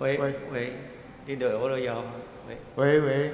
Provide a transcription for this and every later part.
喂。喂。喂，你落我都要，喂。喂喂。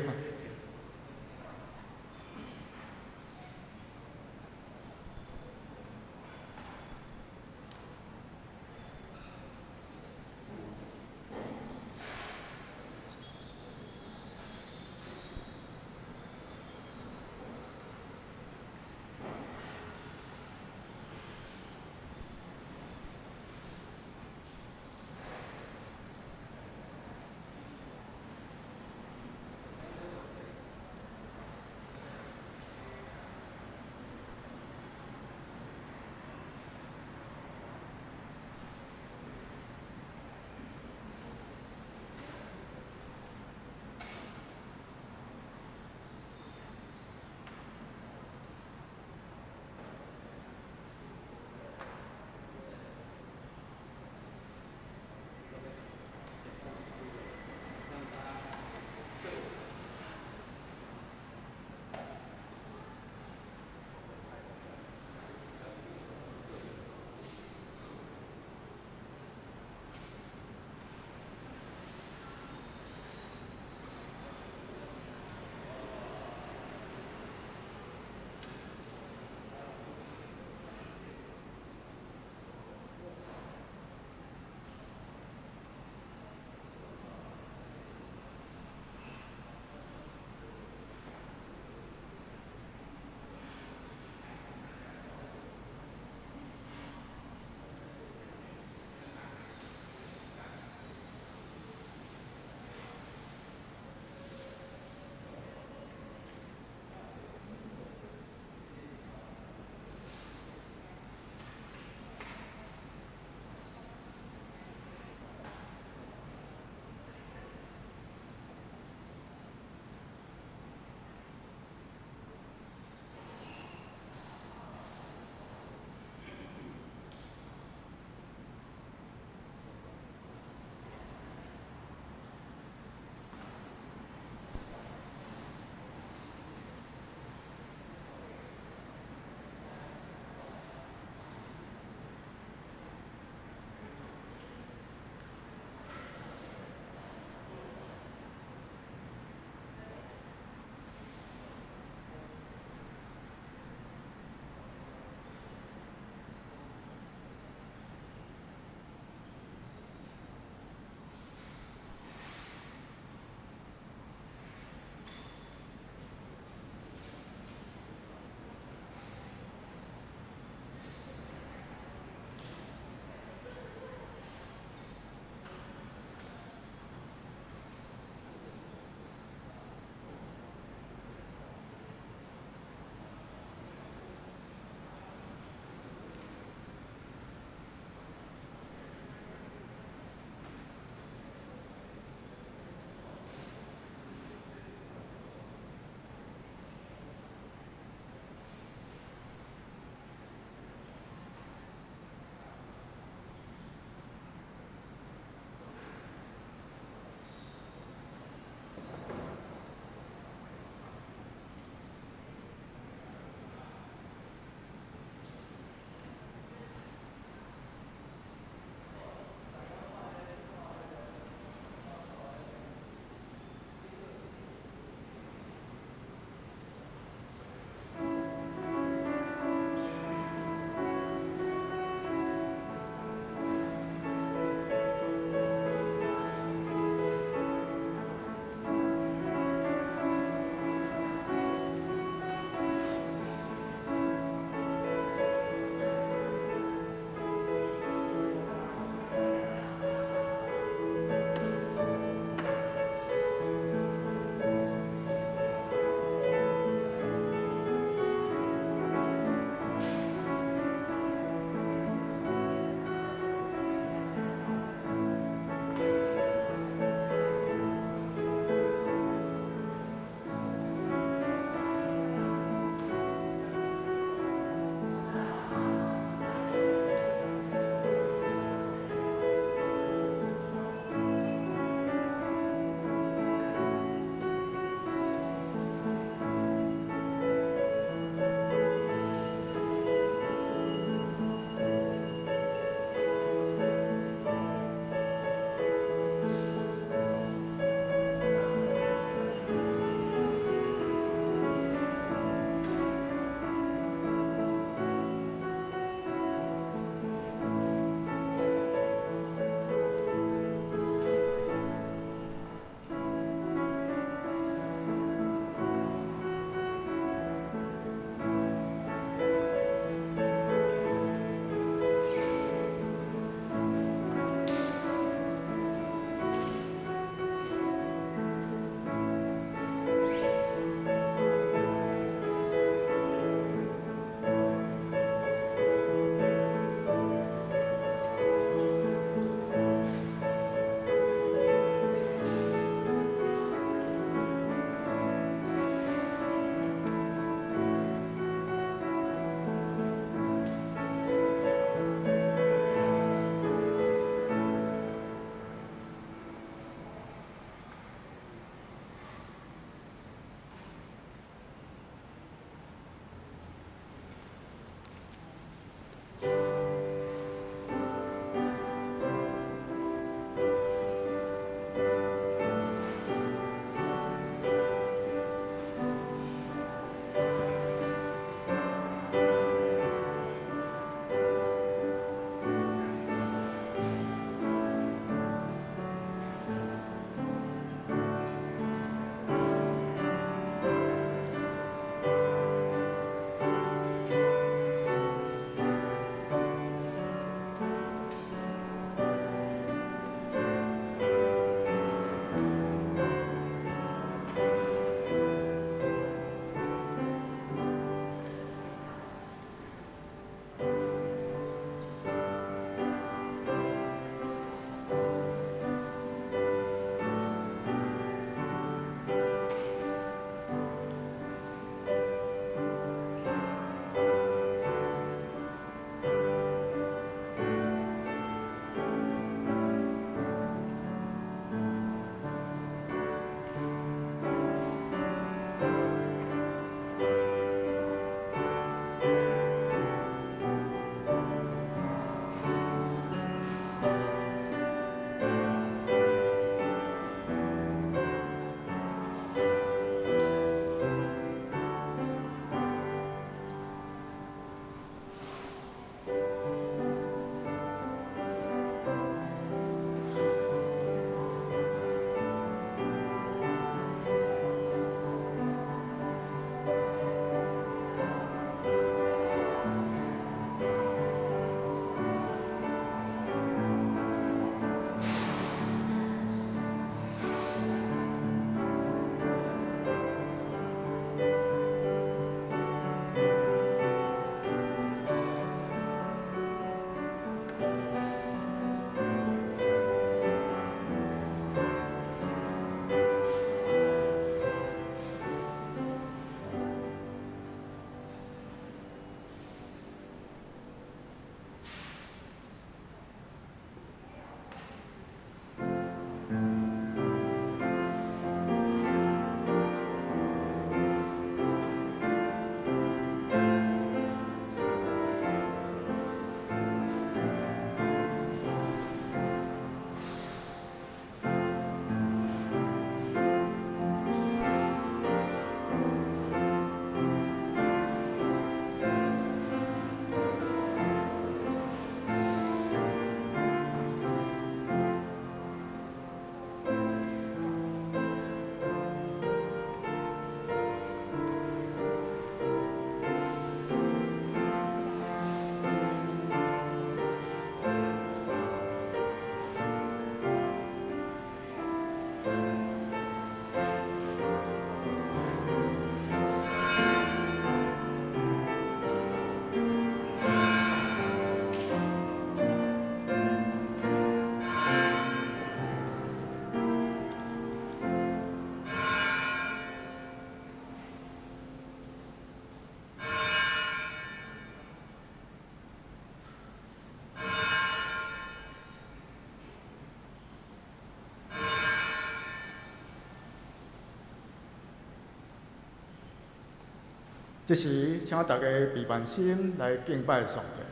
這時，請大家閉萬心來敬拜上帝。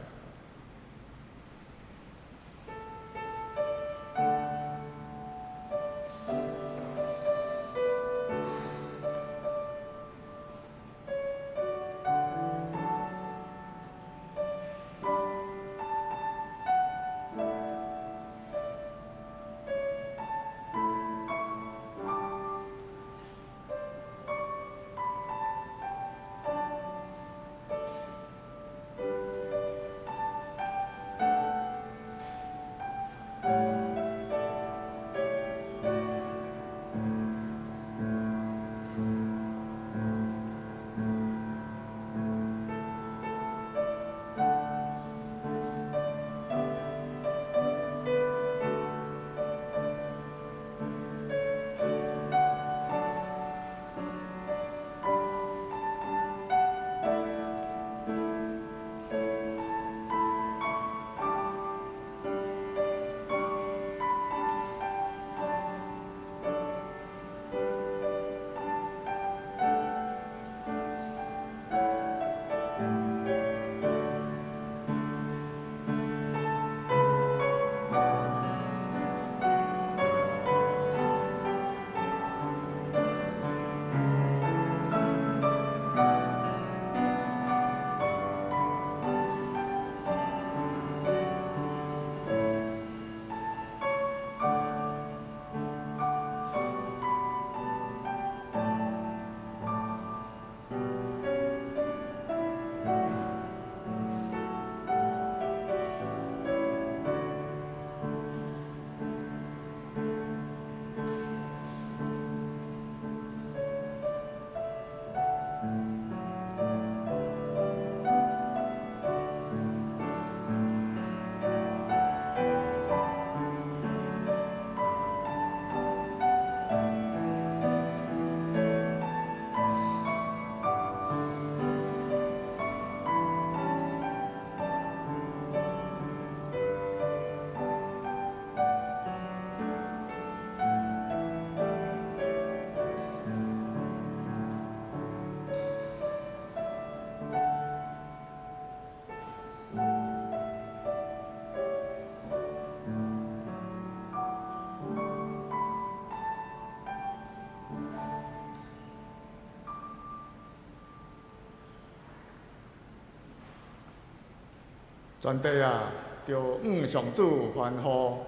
全地啊，著向上主歡呼，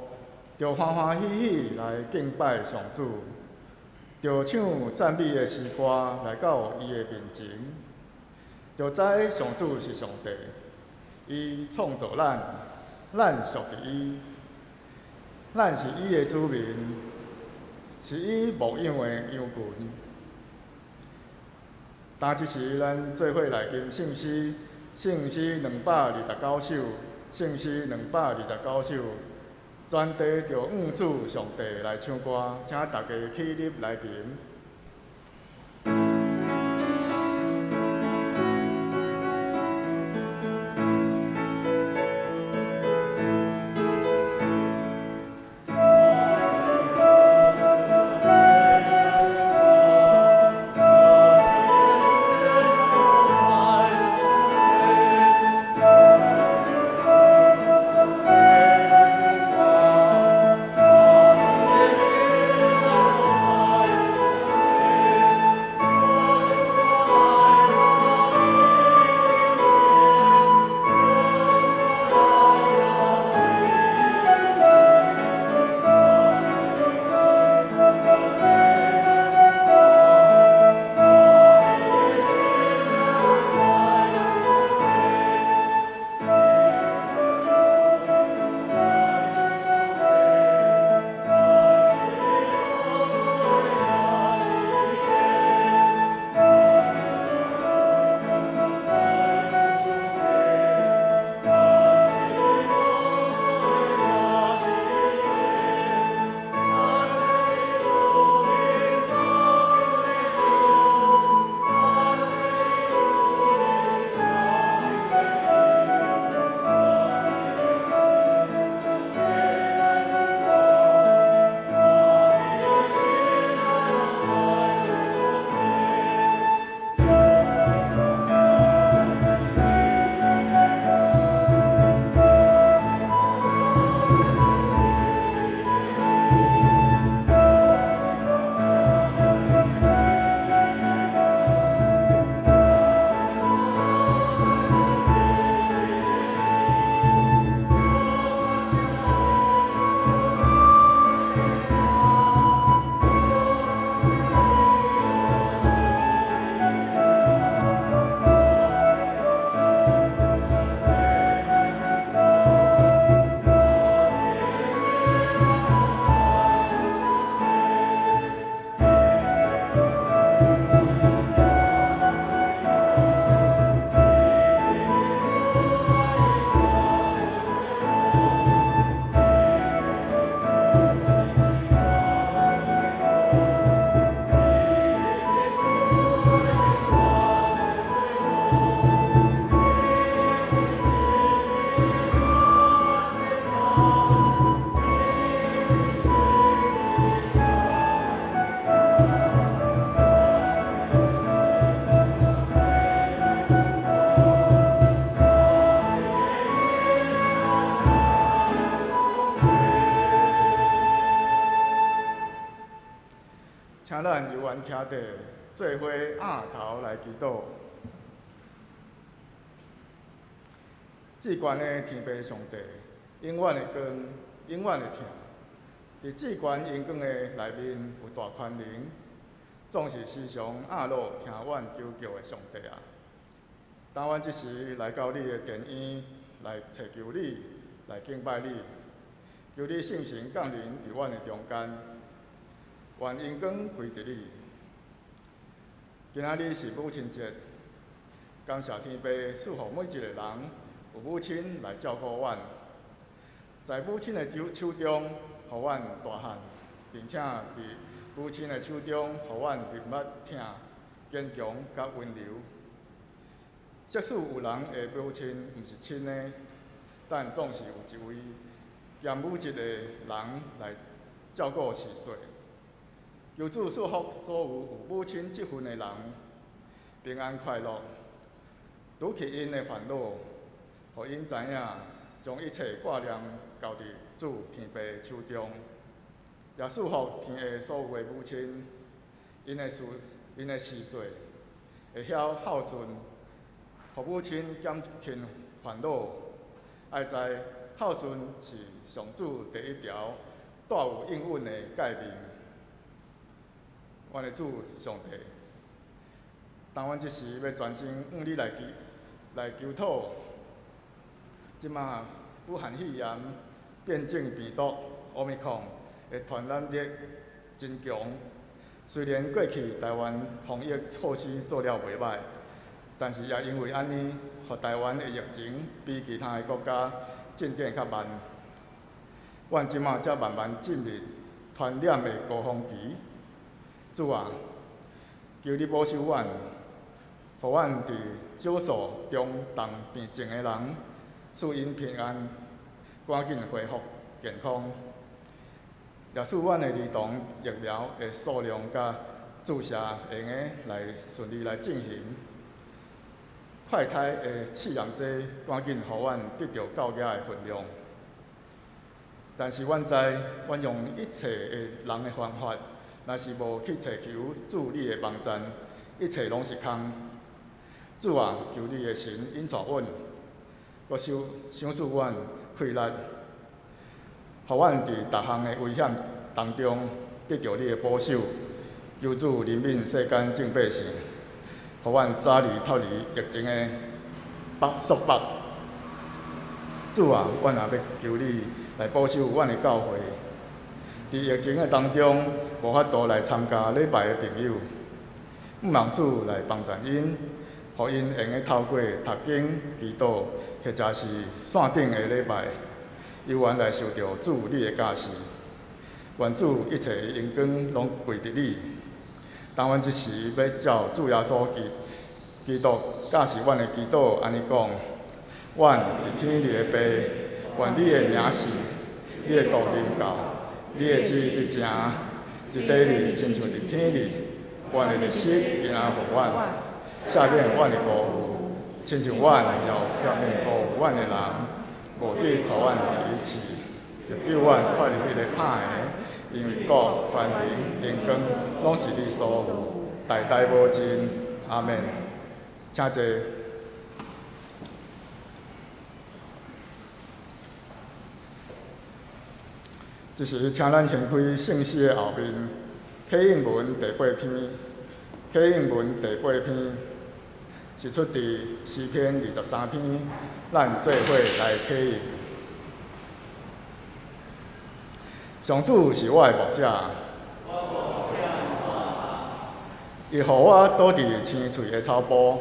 著歡歡喜喜來敬拜上主，著唱讚美的詩歌來到伊的面前，著知上主是上帝，伊創造咱，咱屬佇伊，咱是伊的子民，是伊牧養的羊群。當這時，咱做伙來吟聖詩。聖詩229首，聖詩229首，全地著向主上帝來唱歌，請大家起立來吟。請咱猶原徛佇做伙仰頭來祈禱。至懸的天父上帝，永遠的光，永遠的疼，佇至懸榮光的內面有大權能，總是時常仰樂聽阮求告的上帝啊！當阮這時來到你的殿院來尋求你，來敬拜你，求你聖神降臨佇阮的中間，願榮光歸佇你。今仔日是母親節，感謝天父賜予每一個人有母親來照顧阮，在母親的手中，予阮大漢，並且佇母親的手中，予阮明捌疼、堅強佮溫柔。即使有人的母親毋是親的，但總是有一位兼母職的人來照顧序細。求主賜福所有有母親這份的人，平安快樂，除去𪜶的煩惱，予𪜶知影將一切掛念交佇主天父手中。也賜福天下所有的母親，𪜶的序細會曉孝順，予母親減輕煩惱。愛知孝順是上主第一條帶有應允的誡命。阮的主上帝，當阮這時欲專心向你來求討，這馬武漢肺炎變種病毒奧密克戎的傳染力真強。雖然過去台灣防疫措施做了袂䆀，但是也因為按呢，予台灣的疫情比其他的國家進展較慢。阮這馬才慢慢進入傳染的高峰期。主啊，求你保守阮，予阮佇少數中同病情的人，賜𪜶平安，趕緊恢復健康。也賜阮的兒童疫苗的數量佮注射會用得來順利來進行。快篩的試驗劑趕緊予阮得著夠額的份量。但是阮知，阮用一切的人的方法，若是無去尋求主你的幫贊，一切攏是空。主啊，求你的神引帶阮，閣賞賜阮氣力，予阮佇逐項的危險當中得著你的保守。求主憐憫世間眾百姓，予阮早日脫離疫情的束縛。主啊，阮也欲求你來保守阮的教會，佇疫情的當中無法度來參加禮拜的朋友，毋望主來幫助𪜶，予𪜶會用得透過讀經、祈禱，或者是線頂的禮拜，猶原來受著主你的教示。願主一切的榮光攏歸佇你。當阮這時欲照主耶穌基督教示阮的祈禱，按呢講：阮佇天裡的父，願你的名聖，你的國臨到，你的旨意執行，佇地裡親像佇天裡。阮的日食今仔予阮，赦免阮的辜負，親像阮也有赦免辜負阮的人。無得帶阮入去試，著救阮脫離彼个歹的，因為國、權能、榮光，攏是你所有，代代無盡。阿們。請坐。這時，請咱掀開聖詩的後面，啟應文第八篇，啟應文第八篇是出佇詩篇23篇，咱做伙來啟應。上主是我的牧者，伊予我倒佇青翠的草埔，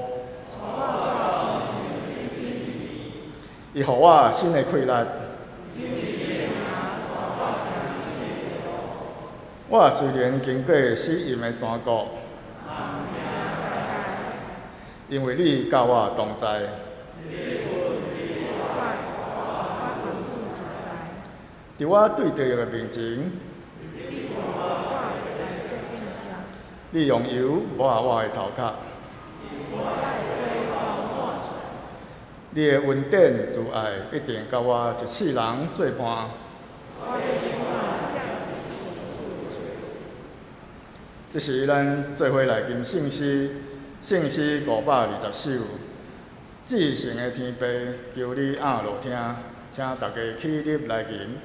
伊予我新的氣力，因為你的名帶我行正直的路。我雖然經過死蔭的山谷，嘛毋驚災害。因為你佮我同在。你的棍，你的拐，予我安穩自在。佇我對地獄的面前，你為我來設宴席。你用油抹我的頭殼。我的杯都滿出來。你的恩典慈愛一定佮我一世人做伴。我欲永遠踮佇上主的厝。這是咱做伙來吟聖詩，聖詩520首。至聖的天父，求你按落聽，請大家起立來吟。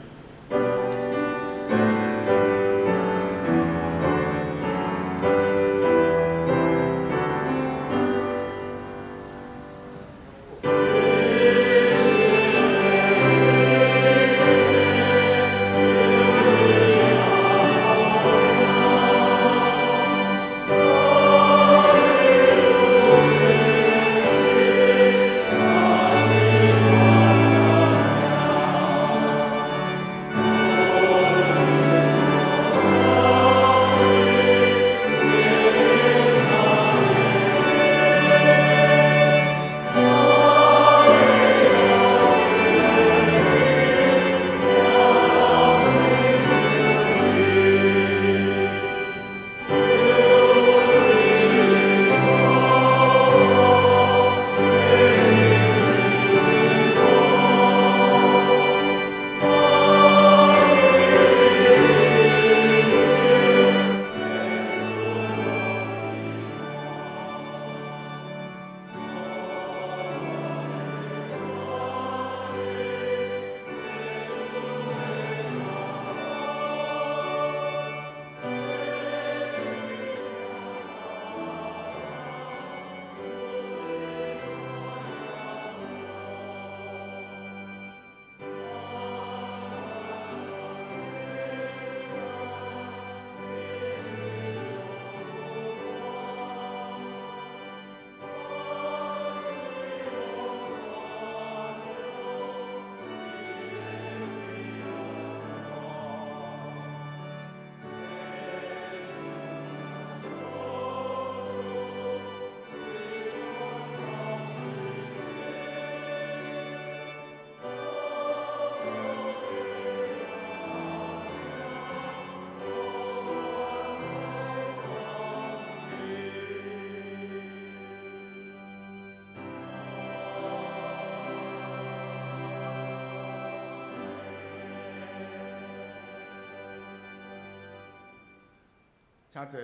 請坐。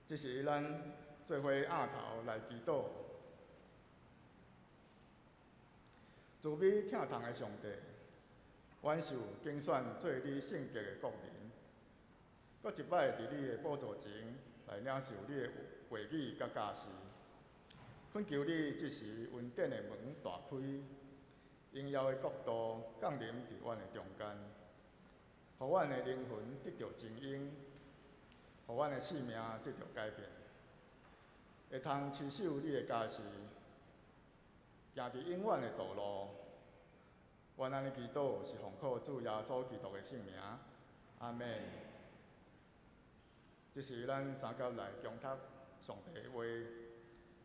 這時咱做伙仰頭來祈禱。慈悲疼痛的上帝，阮受揀選做你聖潔的國民，閣一擺佇你的寶座前來領受你的話語佮教示。懇求你這時恩典的門大開，榮耀的國度降臨佇阮的中間，予阮的靈魂得著精英，予阮的性命得著改變，會通持守你的教示，行佇永遠的道路。阮按呢祈禱是奉靠主耶穌基督的聖名，阿們。這是咱三甲來恭讀上帝的話。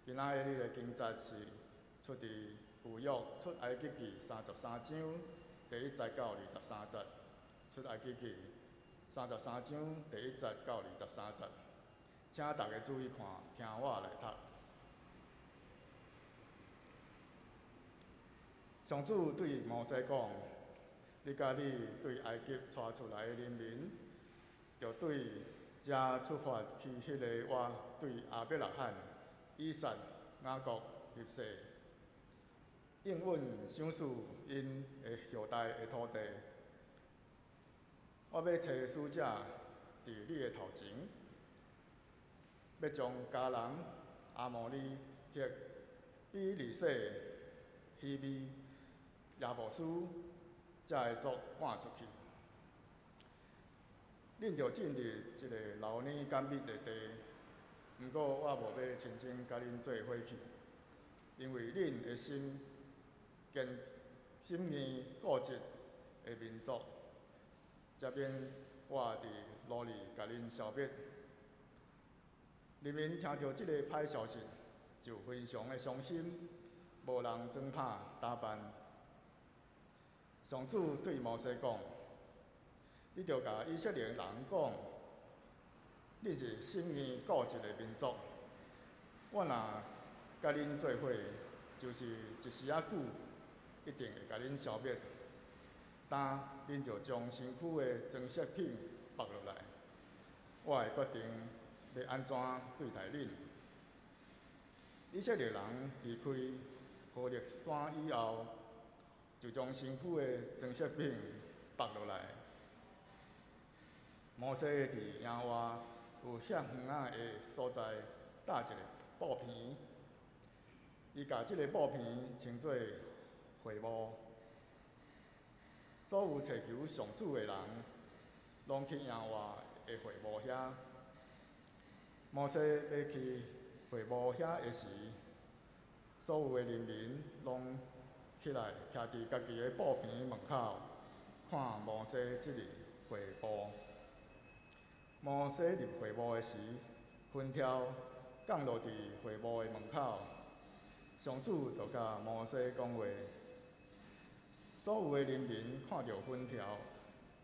今仔日的經節是出佇舊約出埃及記33章第1節到23節，出埃及記33章第1節到23節，請大家注意看，聽我來讀。上主對摩西講：你佮你對埃及帶出來的人民，著對遮出發去彼个我對亞伯拉罕、以撒、雅各立誓，應允賞賜𪜶的後代的土地。我欲差使者佇你的頭前，欲將迦南、亞摩利、赫、比利洗、希未、耶布斯遮的族趕出去。恁著進入一个流奶甘蜜的地，毋過我無欲親身佮恁做伙去，因為恁的心堅心硬固執的民族，才免我佇路裡共恁消滅。人民聽著這個歹消息，就非常的傷心，無人裝拍打扮。上主對摩西講：你著共以色列人講，恁是心硬固執的民族。我若佮恁做伙，就是一時仔久，一定會共恁消滅。今恁就將身軀的裝飾品縛落來，我會決定欲按怎對待恁。以色列人離開何烈山以後，就將身軀的裝飾品縛落來。摩西佇營外有遐遠仔的所在搭一个布棚，伊共這个布棚稱做會幕。所有揣求上主的人，攏去營外的會幕遐。摩西欲去會幕遐的時，所有的人民攏起來，徛佇家己的布棚門口，看摩西進入會幕。摩西入會幕的時，雲柱降落佇會幕的門口，上主就共摩西講話。所有的人民看著雲柱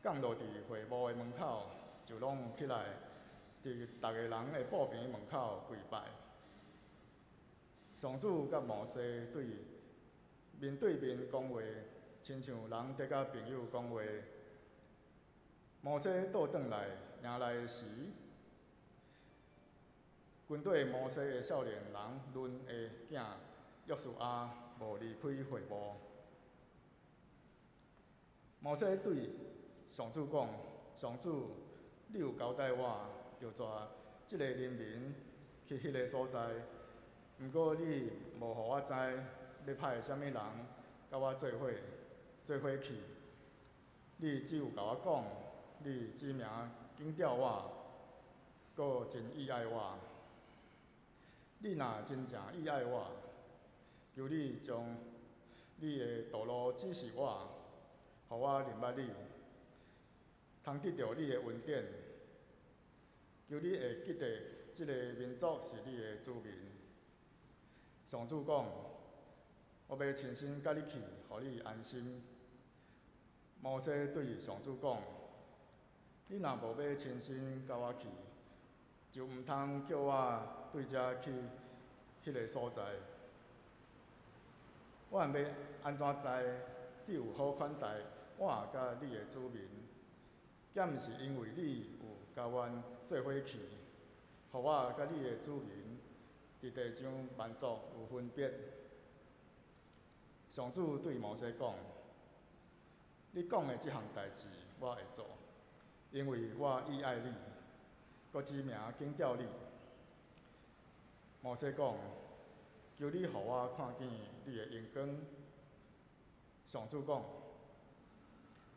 降落佇會幕的門口，就攏起來，佇逐个人的布棚門口跪拜。上主佮摩西對面對面講話，親像人佇佮朋友講話。摩西倒轉來營內的時，跟綴摩西的少年人嫩的囝約書亞無離開會幕。摩西對上主講：上主，你有交代我，著帶這个人民去彼个所在，毋過你無予我知欲派啥物人佮我做伙做伙去。你只有共我講，你指名揀調我，閣真意愛我。你若真正意愛我，求你將你的道路指示我，予我認捌你，通得著你的恩典。求你會記得這个民族是你的子民。上主講：我欲親身佮你去，予你安心。摩西對上主講：你若無欲親身佮我去，就毋通叫我對遮去彼个所在。我欲按怎知你有好款待我佮你的子民？敢毋是因為你有共阮做伙去，予我佮你的子民佇地上萬族有分別？上主對摩西講：你講的這項代誌，我會做，因為我意愛你，閣指名揀調你。摩西講：求你予我看見你的榮光。上主講：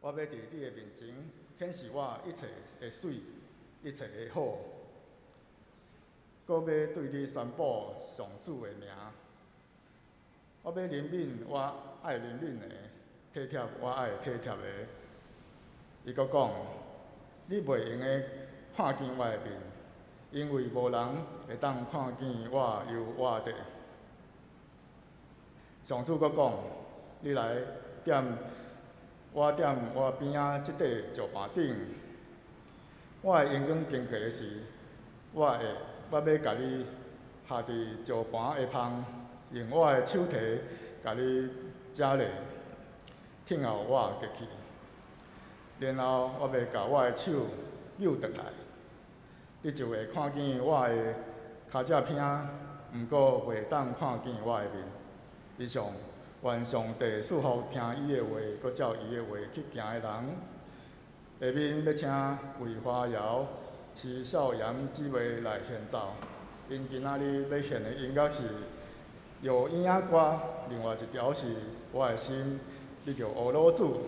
我欲佇你的面前顯示我一切的媠，一切的好，閣欲對你宣布上主的名。我欲憐憫我愛憐憫的，體貼我愛體貼的。伊閣講：你袂用得看見我的面，因為無人會當看見我猶活著。上主閣講：你來踮我踮我邊仔這塊石盤頂，我的榮光經過的時，我欲共你下佇石盤下方，用我的手提共你遮咧，聽候我過去。然後我欲共我的手扭轉來，你就會看見我的跤脊骿，毋過袂當看見我的面。以上，願上帝賜福聽伊的話，閣照伊的話去行的人。下面欲請魏華瑤、徐少陽姊妹來獻奏。𪜶今仔日欲獻的音樂是《有影歌》，另外一條是《我的心》，你著學老主。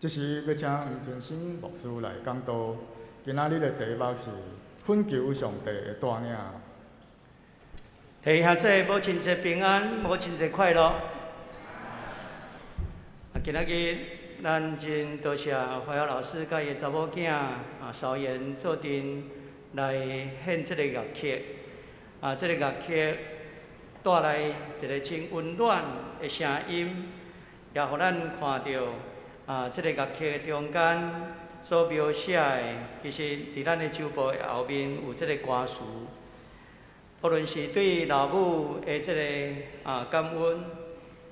這時欲請黃春生牧師來講道。今仔日的題目是懇求上帝的帶領。嘿，兄弟，母親節平安，母親節快樂。啊，今仔日咱真多謝華耀老師佮伊的查某囝啊，韶妍做陣來獻這个樂曲。啊，這个樂曲帶來一个真溫暖的聲音，也予咱看著啊，這个樂曲中間所描寫的，其實佇咱的周報的後面有這个歌詞。無論是對老母的這个啊感恩，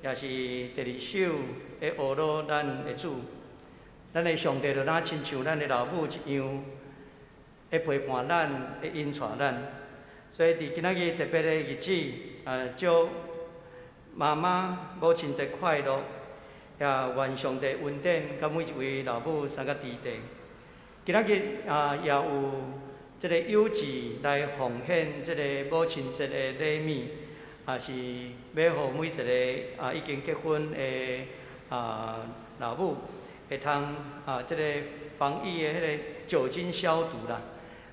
也是第二首的呵咾咱的主，咱的上帝就若親像咱的老母一樣，會陪伴咱，會引帶咱。所以佇今仔日特別的日子，祝媽媽母親節快樂，也願上帝恩典，佮每一位老母三個弟弟。今仔日啊，也有這个有志來奉獻這个母親節的禮物，也是欲予每一个啊已經結婚的啊老母，會通啊這个防疫的彼个酒精消毒啦。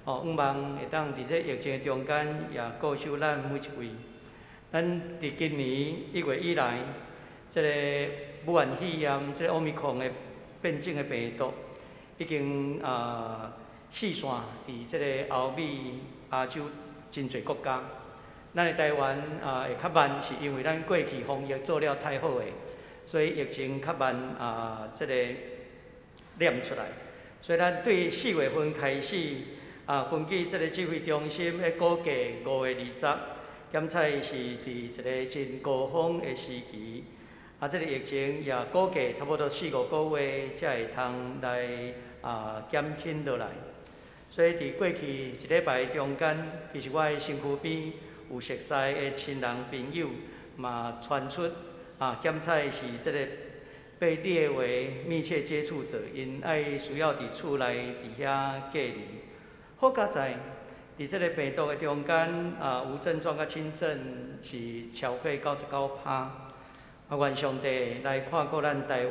哦，向望會當佇這疫情的中間，也顧守咱每一位。咱佇今年1月以來，這个武漢肺炎這个奧密克戎的變種的病毒，已經啊四散佇這个歐美、亞洲真濟國家。咱的台灣啊會較慢，是因為咱過去防疫做了太好的，所以疫情較慢啊，這个染出來。所以咱對4月份開始啊，根據這个指揮中心的估計，5月20，檢測是佇一个真高峰的時期。啊，這个疫情也估計差不多四五個月才會通來啊減輕落來。所以佇過去一禮拜中間，其實我的身軀邊有熟似的親人朋友嘛傳出啊，檢測是這个被列為密切接觸者，𪜶愛需要佇厝內佇遐隔離。好佳哉，佇這个病毒的中間啊，無症狀佮輕症是超過99%。啊，願上帝來看顧咱台灣，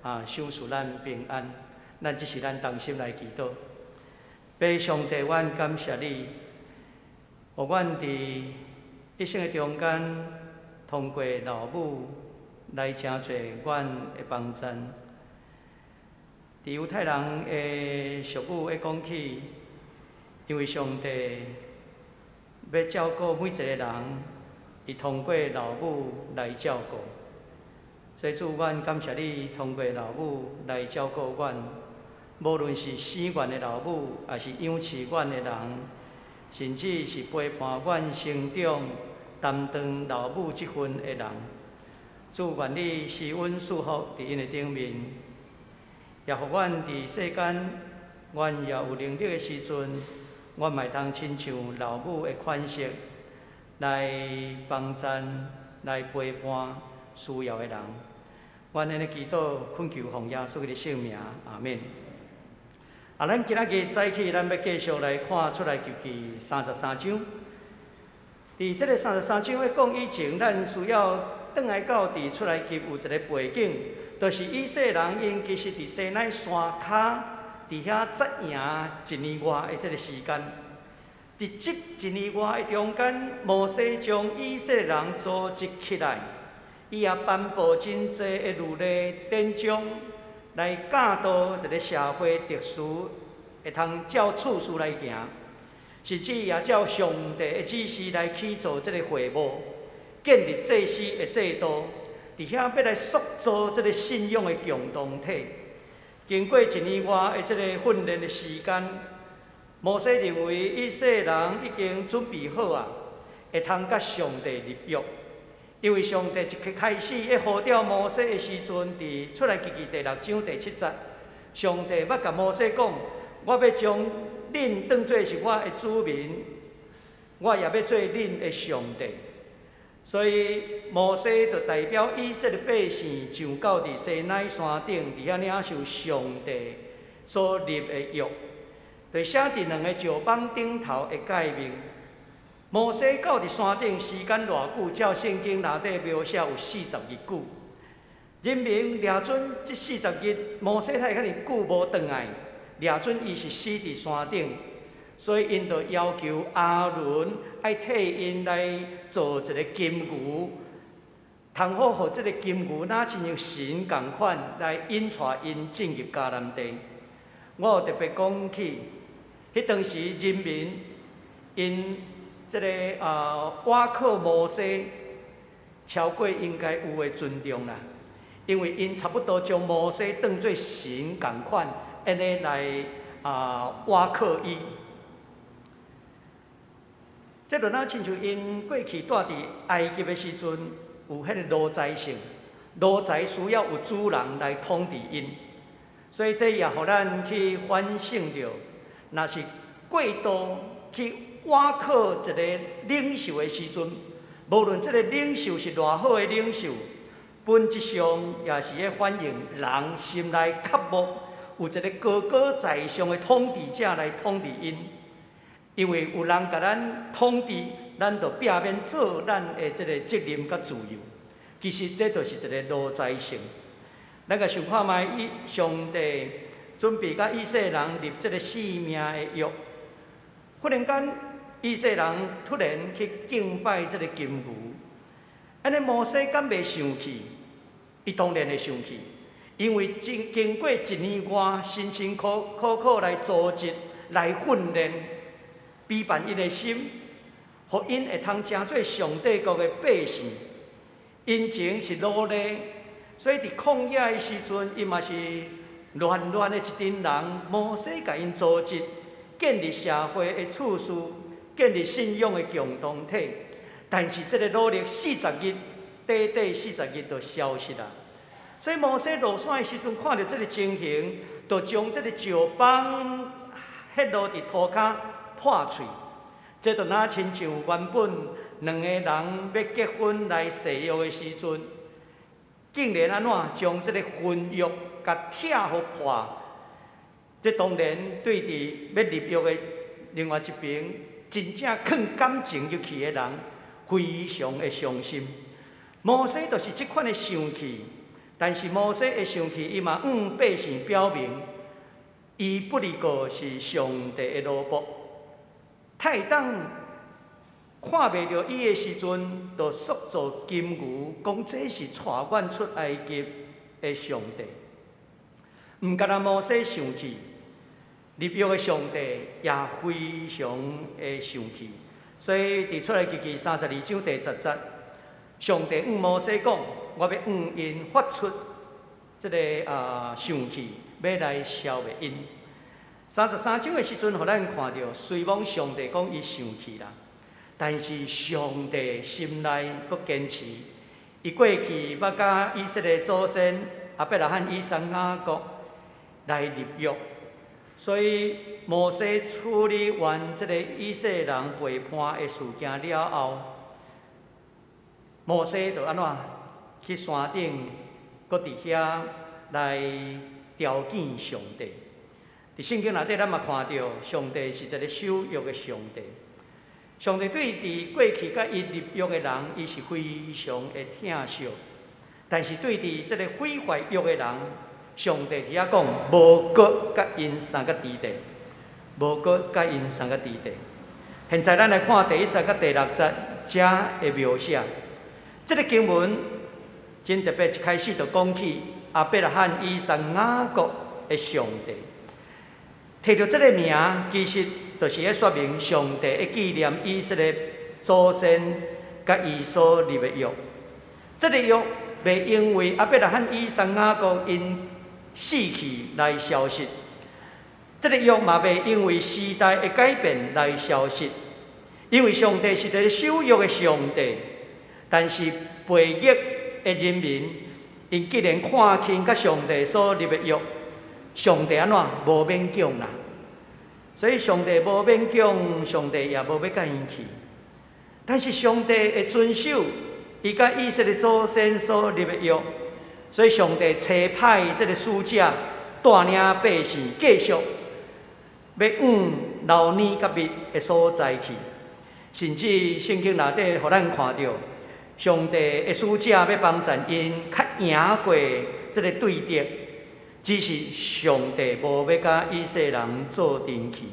啊，賞賜咱平安。咱這是咱同心來祈禱。父上帝，阮感謝你，予阮佇一生的中間，通過老母來成做阮的幫贊。佇猶太人的俗語會講起，因為上帝欲照顧每一个人，伊通過老母來照顧。所以主，阮感謝你通過老母來照顧阮。無論是生阮的老母，抑是養飼阮的人，甚至是陪伴阮成長、擔當老母這份的人，主願你施恩賜福佇𪜶的頂面，也予阮佇世間，阮也有能力的時陣，阮嘛會通親像老母的款式，來幫贊、來陪伴需要的人。阮按呢祈禱，懇求奉耶穌的聖名，阿們。啊，咱今仔日早起，咱欲繼續來看出埃及記三十三章。佇這个三十三章咧講以前，咱需要轉來到佇出埃及有一个背景，就是以色列人𪜶其實佇西奈山跤佇遐紮營一年外的這个時間。佇這一年外的中間，摩西將以色列人組織起來，伊也頒布真濟的律例典章，來教導一个社會秩序，會通照次序來行，甚至也照上帝的指示來起造這个會幕，建立祭司的制度，佇遐欲來塑造這个信仰的共同體。經過一年外的這个訓練的時間，摩西認為以色列人已經準備好啊，會通佮上帝立約。因為上帝一開始咧呼召摩西的時陣，佇出埃及記第六章第七節，上帝捌共摩西講：我欲將恁當做是我的子民，我也欲做恁的上帝。所以摩西就代表以色列百姓上到佇西奈山頂，佇遐領受上帝所立的約，就寫佇兩个石板頂頭的誡命。摩西到佇山頂時間偌久？照聖經內底描寫有40日久。人民掠準這四十日，摩西才會遐爾久無轉來，掠準伊是死佇山頂，所以𪜶就要求亞倫愛替𪜶來做一个金牛，通好予這个金牛若親像神仝款來引帶𪜶進入迦南地。我有特別講起，彼當時人民𪜶這个倚靠摩西超過應該有的尊重啦。因為𪜶差不多將摩西當做神仝款，按呢來倚靠伊。這就若親像𪜶過去蹛佇埃及的時陣，有彼个奴才性，奴才需要有主人來統治𪜶，所以這也予咱去反省著，若是過度去倚靠一个領袖的時陣，無論這个領袖是偌好的領袖，本質上也是咧反映人心內渴慕有一个高高在上的統治者來統治𪜶，因為有人共咱統治，咱就避免做咱的這个責任佮自由。其實這就是一个奴才性。咱共想看覓，伊上帝準備佮以色列人立這个性命的約，忽然間以色列人突然去敬拜這个金牛，按呢摩西敢袂生氣？伊當然會生氣，因為經過一年外辛辛苦苦苦來組織、來訓練、備辦𪜶的心，予𪜶會通成做上帝國的百姓。𪜶前是奴隸，所以佇曠野的時陣，𪜶嘛是亂亂的一陣人。摩西共𪜶組織，建立社會的秩序，建立信仰的共同體。但是這个努力四十日，短短四十日就消失啦。所以摩西落山的時陣，看著這个情形，就將這个石枋彼落佇塗跤破碎。這就若親像原本兩个人欲結婚來誓約的時陣，竟然按怎將這个婚約共拆予破。這當然對佇欲立約的另外一邊，真正囥感情入去的人，非常的傷心。摩西就是這款的生氣，但是摩西的生氣，伊嘛向百姓表明，伊不離過是上帝的奴僕。太當看袂著伊的時陣，就塑造金牛，講這是帶阮出埃及的上帝。毋干焦摩西生氣，立約的上帝也非常的生氣。所以佇出埃及記32章第10節，上帝向摩西講：我欲向𪜶發出這个生氣，欲來消滅𪜶。33章的時陣，予咱看著，雖罔上帝講伊生氣啦，但是上帝心內閣堅持，伊過去捌佮以色列祖先亞伯拉罕、以撒、雅各來立約，所以摩西處理完這个以色列人背叛的事件了後，摩西就按怎去山頂，閣佇遐來朝見上帝。佇聖經內底，咱嘛看著上帝是一个守約的上帝。上帝對佇過去佮伊立約的人，伊是非常的疼惜；但是對佇這个毀壞約的人，上帝佇遐講，無閣佮𪜶相佮佇咧，無閣佮𪜶相佮佇咧。現在咱來看第一節佮第六節遮的描寫。這个經文真特別，一開始就講起亞伯拉罕、以撒、雅各的上帝。提著這个名，其實就是咧說明上帝會紀念以色列祖先佮伊所立的約。這个約袂因為亞伯拉罕、以撒、雅各𪜶死去來消失，這个約嘛袂因為時代的改變來消失。因為上帝是一个守約的上帝，但是背逆的人民，𪜶既然看輕佮上帝所立的約，上帝按怎無勉強啦？所以上帝無勉強，上帝也無欲佮𪜶去。但是上帝會遵守伊佮以色列祖先所立的約，所以上帝差派這个使者帶領百姓繼續欲往流奶佮蜜的所在去。甚至聖經內底予咱看著，上帝的使者欲幫贊𪜶，較贏過這个對敵，只是上帝無欲佮以色列人做陣去。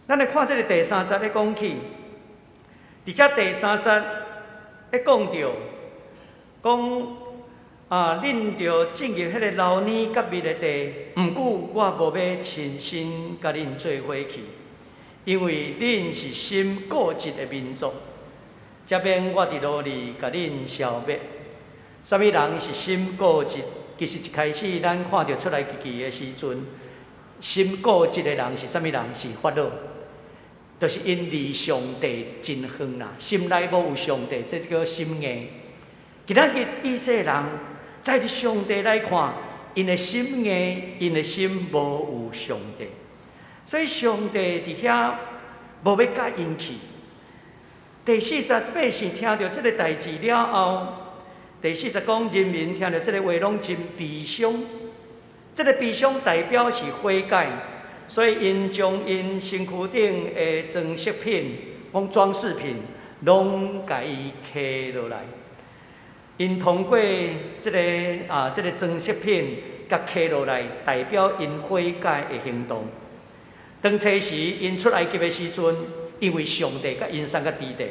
咱來看這个第三節咧講起，佇遮第三節咧講著，講啊，恁著進入彼个流奶佮蜜的地，毋過我無欲親身佮恁做伙去，因為恁是心固執的民族。才免我佇路裡共恁消滅。啥物人是心固執？其實一開始咱看著出埃及記的時陣，心固執的人是啥物人？是法老，就是𪜶離上帝真遠啦，心內無有上帝，這叫心硬。今仔日以色列人在佇上帝來看，𪜶的心硬，𪜶的心無有上帝，所以上帝佇遐無欲佮𪜶去。第四節，百姓聽著這个代誌了後，第四節講人民聽著這个話攏真悲傷。這个悲傷代表是悔改，所以𪜶將𪜶身軀頂的裝飾品，講裝飾品，攏共伊揢落來。𪜶通過這个裝飾品共揢落來，代表𪜶悔改的行動。當初時𪜶出埃及的時陣，因為上帝佮𪜶捒佮佇地，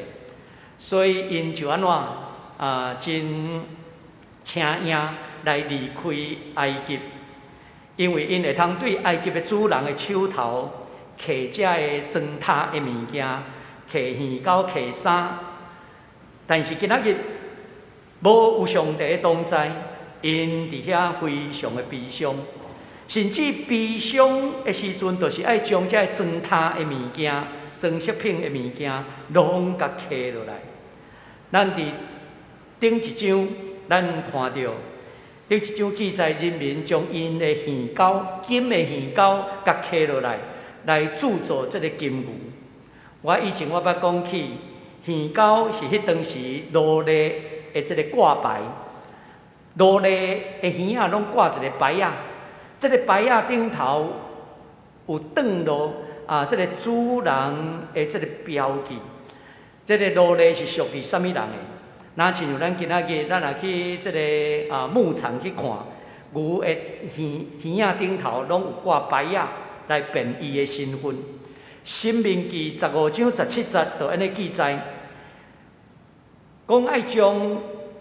所以𪜶就按怎啊，真請癢來離開埃及，因為𪜶會通對埃及的主人的手頭揢這个磚塔的物件，揢耳溝、揢衫，但是今仔日無有上帝的同在，𪜶佇遐非常的悲傷，甚至悲傷的時陣，就是愛將這个磚塔的物件、裝飾品的物件，攏共揢落來。咱佇頂一章，咱看著頂一章記載人民將𪜶的耳鈎、金的耳鈎，共揢落來，來製造這个金牛。我以前我捌講起，耳鈎是彼當時奴隸的這个掛牌，奴隸的耳仔攏掛一个牌仔，這个牌仔頂頭有轉落啊，這个主人的這个標記。這个奴隸是屬於啥物人的？若親像咱今仔日，咱若去這个啊牧場去看，牛的耳耳仔頂頭攏有掛牌仔來辨伊的身份。申命記15章17節就按呢記載，講愛將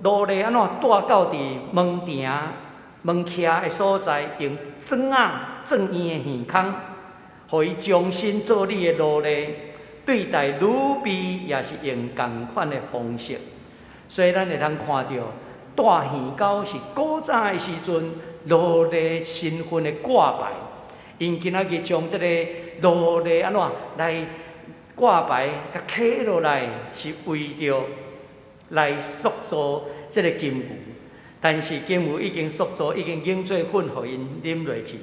奴隸按怎帶到佇門埕門徛的所在，用鑽仔鑽伊的耳孔，予伊終身做你的奴隸。對待女婢也是用仝款的方式，所以咱會通看著帶耳鈎是古早的時陣奴隸身份的掛牌。𪜶今仔日將這个奴隸按怎來掛牌，共揢落來，是為著來塑造這个金牛。但是金牛已經塑造，已經凝做粉，予𪜶啉落去，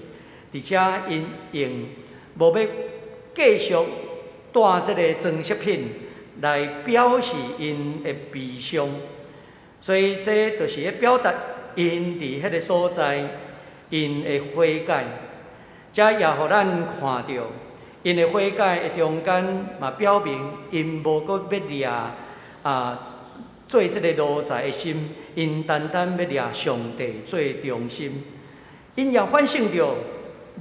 而且𪜶用無欲繼續帶這个裝飾品來表示𪜶的悲傷，所以這就是咧表達𪜶佇彼个所在𪜶的悔改。這也予咱看著𪜶的悔改的中間，嘛表明𪜶無閣欲掠啊做這个奴才的心，𪜶單單欲掠上帝做中心。𪜶也反省著，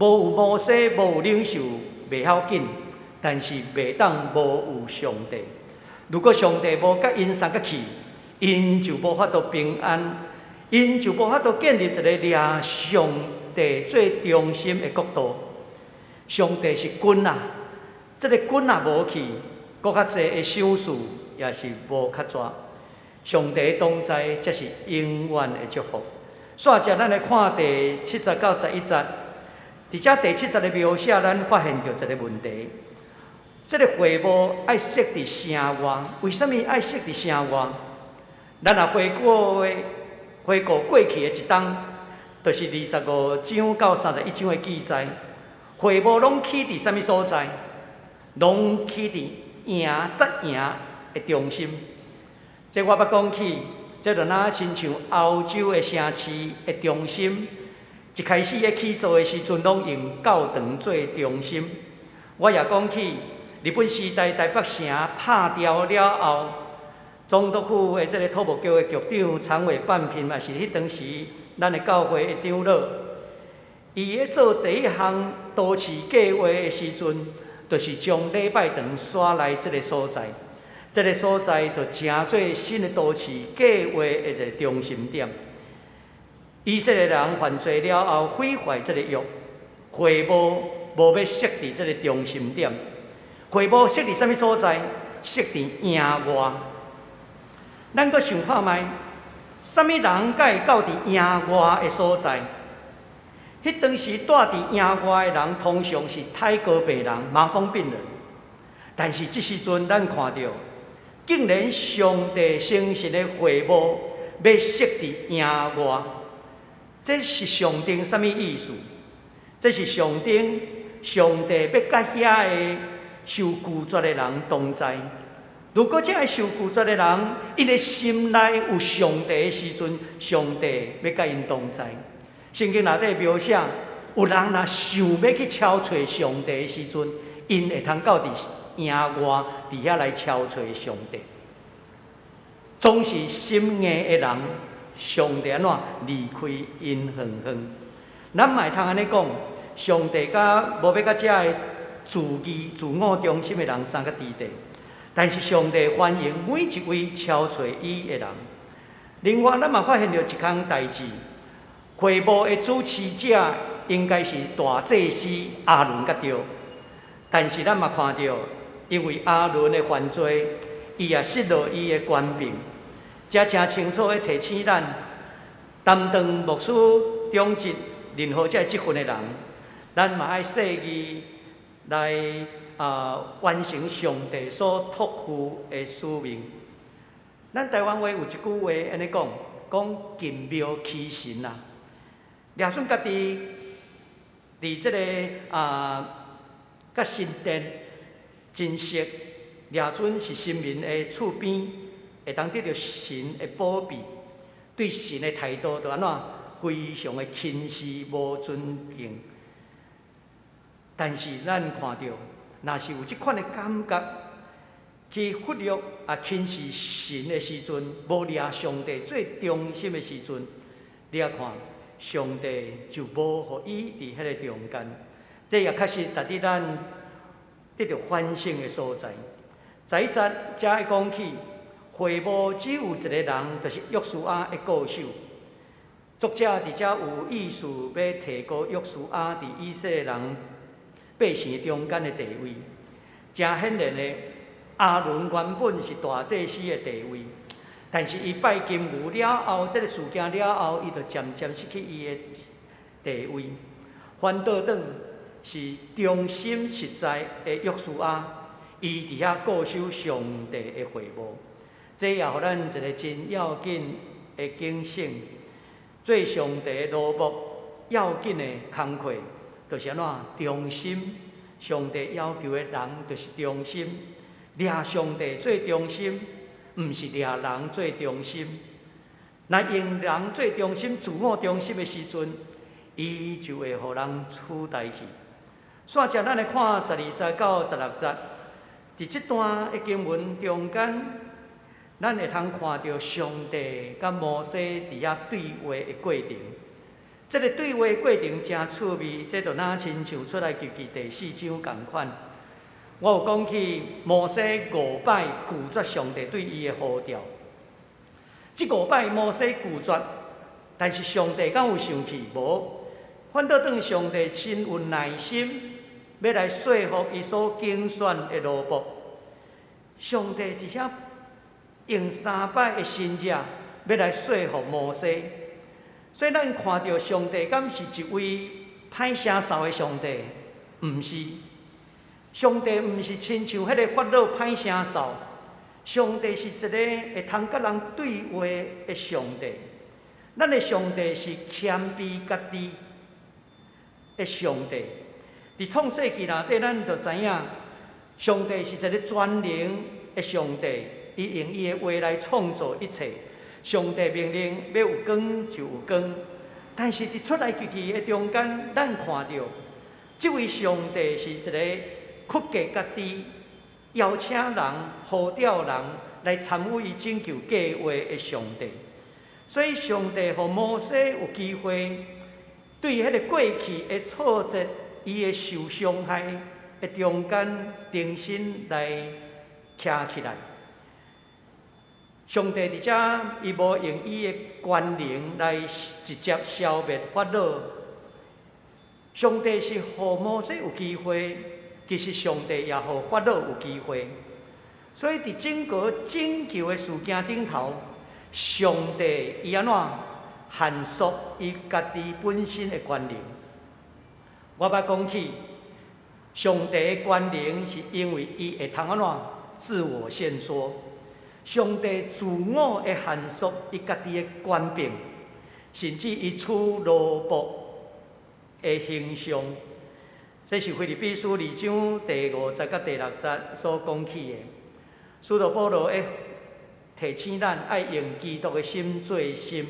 無有摩西，無有領袖，袂要緊。但是袂當無有上帝。如果上帝無佮𪜶相佮去，𪜶就無法度平安，𪜶就無法度建立一個掠上帝做中心的國度。上帝是君啊，這个君若無去，閣較濟的賞賜也是無較濟。上帝同在，才是永遠的祝福。煞接咱來看第七節到11節，佇遮第七節的描寫，咱發現著一个問題。這个會幕愛設佇城外，為啥物愛設佇城外？咱若回顧過去的一冬，就是25章到31章的記載，會幕攏起佇啥物所在？攏起佇營紮營的中心。這我捌講起，這就若親像歐洲的城市的中心，一開始咧起造的時陣，攏用教堂做中心。我也講起，日本時代台北城拍掉了後，總督府的這个土木局的局長長尾半平嘛是彼當時咱的教會的長老。伊咧做第一項都市計畫的時陣，就是將禮拜堂徙來這个所在。這个所在就成做新的都市計畫的一個中心點。以色列人犯罪了後，毀壞這个約，會幕無欲設佇這个中心點。會幕設佇啥物所在？設佇營外。咱閣想看覓，啥物人才會到佇營外的所在？彼當時蹛佇營外的人，通常是苔膏病人、麻風病人。但是這時陣，咱看著，竟然上帝誠實的會幕欲設佇營外，這是象徵啥物意思？這是象徵上帝欲佮遐个受拒絕的人同在。如果這个受拒絕的人，𪜶的心內有上帝的時陣，上帝欲佮𪜶同在。聖經內底描寫，有人若想欲去敲揣上帝的時陣，𪜶會通到佇營外，佇遐來敲揣上帝。總是心硬的人，上帝按怎離開𪜶遠遠。咱嘛會通按呢講，上帝佮無欲佮遮个自義、自我中心的人相佮佇佇。但是上帝歡迎每一位敲揣伊的人。另外，咱嘛發現著一項代誌，會幕的主持者應該是大祭司亞倫才對。但是咱嘛看著，因為亞倫的犯罪，伊也失落伊的權柄。這誠清楚的提醒咱，擔當牧師長職任何這个職份的人，咱嘛愛細膩來完成上帝所託付的使命。咱台灣話有一句話按呢講，講近廟欺神啊。掠準家己佇這个佮神殿真熟，掠準是神明的厝邊，會當得著神的保庇，對神的態度就按怎非常的輕視、無尊敬。但是咱看著，若是有這款的感覺，去忽略啊輕視神的時陣，無掠上帝做中心的時陣，你仔看，上帝就無予伊佇彼个中間。這也確實值得咱得著反省的所在。十一節才會講起，會幕只有一个人，就是約書亞的固守。作者佇遮有意思欲提高約書亞佇以色列人百姓中間的地位。誠顯然的，亞倫原本是大祭司的地位，但是伊拜金牛了後，這个事件了後，伊就漸漸失去伊的地位。反倒轉是忠心實在的約書亞，伊佇遐固守上帝的會幕。這也予咱一个真要緊的警醒：做上帝的奴僕要緊的工課，就是按怎忠心。上帝要求的人就是忠心，掠上帝做中心，毋是掠人做中心。若用人做中心、自我中心的時陣，伊就會予人取代去。煞接咱來看12節到16節，佇這段的經文中間，咱會通看著上帝佮摩西佇遐對話的過程。這个對話過程誠趣味，這就若親像出埃及記第四章仝款。我有講起摩西五擺拒絕上帝對伊的呼召，這五擺摩西拒絕，但是上帝敢有生氣？無，反倒轉上帝真有耐心，欲來說服伊所揀選的奴僕。上帝佇遐用三擺的神跡，欲來說服摩西。所以咱看著上帝敢是一位歹聲臊的上帝？毋是，上帝毋是親像彼个法老歹聲臊。上帝是一个會通佮人對話的上帝。咱的上帝是謙卑家己的上帝。佇創世記內底，咱就知影，上帝是一个全能的上帝，伊用伊的話來創造一切。上帝命令欲有光就有光，但是佇出埃及記的中間，咱看著這位上帝是一个屈格家己，邀請人、呼召人來參與伊拯救計劃的上帝。所以上帝予摩西有機會對彼个過去的挫折，伊的受傷害的中間，重新來徛起來。上帝佇遮，伊無用伊的權能來直接消滅法老。上帝是予摩西有機會，其實上帝也予法老有機會。所以佇整個拯救的事件頂頭，上帝伊按怎限縮伊家己本身的權能？我捌講起，上帝的權能是因為伊會通按怎自我限縮。上帝自我的限縮伊家己的權柄，甚至伊取奴僕的形象，這是腓立比書二章第五節佮第六節所講起的。使徒保羅會提醒咱愛用基督的心做心，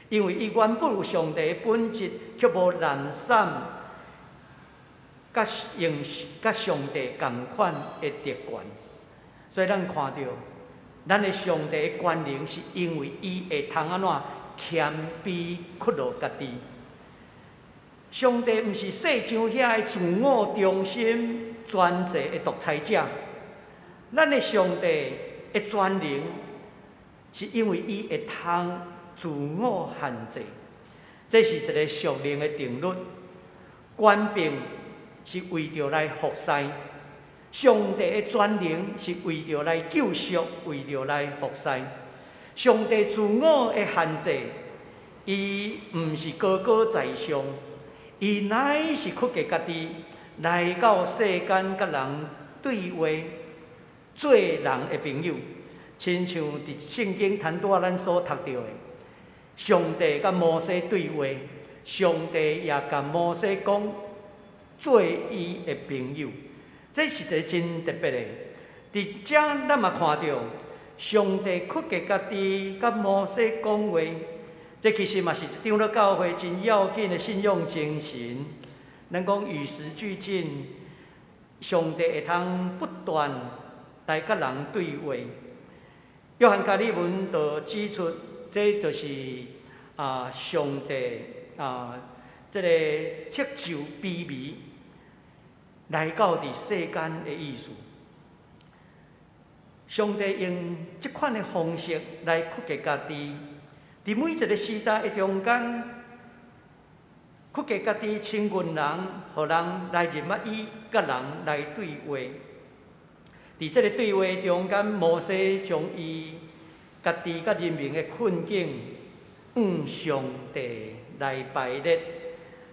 因為伊原本有上帝的本質，卻無濫散佮用佮上帝仝款的特權。所以咱看著，咱的上帝的權能是因為伊會通按怎謙卑屈落家己。上帝毋是世上遐个自我中心、專制的獨裁者。咱的上帝的權能是因為伊會通自我限制，這是一个屬靈的定律。權柄是為著來服侍，上帝的權能是為著來救贖，為著來服侍。上帝自我的限制，伊毋是高高在上，伊乃是屈低家己來到世間，佮人對話，做人的朋友。親像佇聖經頭拄仔咱所讀著的，上帝佮摩西對話，上帝也共摩西講做伊的朋友，這是一个真特別的。佇遮咱嘛看著上帝屈低家己佮摩西講話，這其實嘛是長老教會真要緊的信仰精神。咱講與時俱進，上帝會通不斷來佮人對話。約翰加爾文就指出，這就是上帝這个接受卑微來到佇世間的意思。上帝用這款的方式來屈低家己，佇每一个時代的中間，屈低家己親近人，予人來認捌伊，佮人來對話。佇這个對話中間，摩西將伊家己佮人民的困境，向上帝來排列。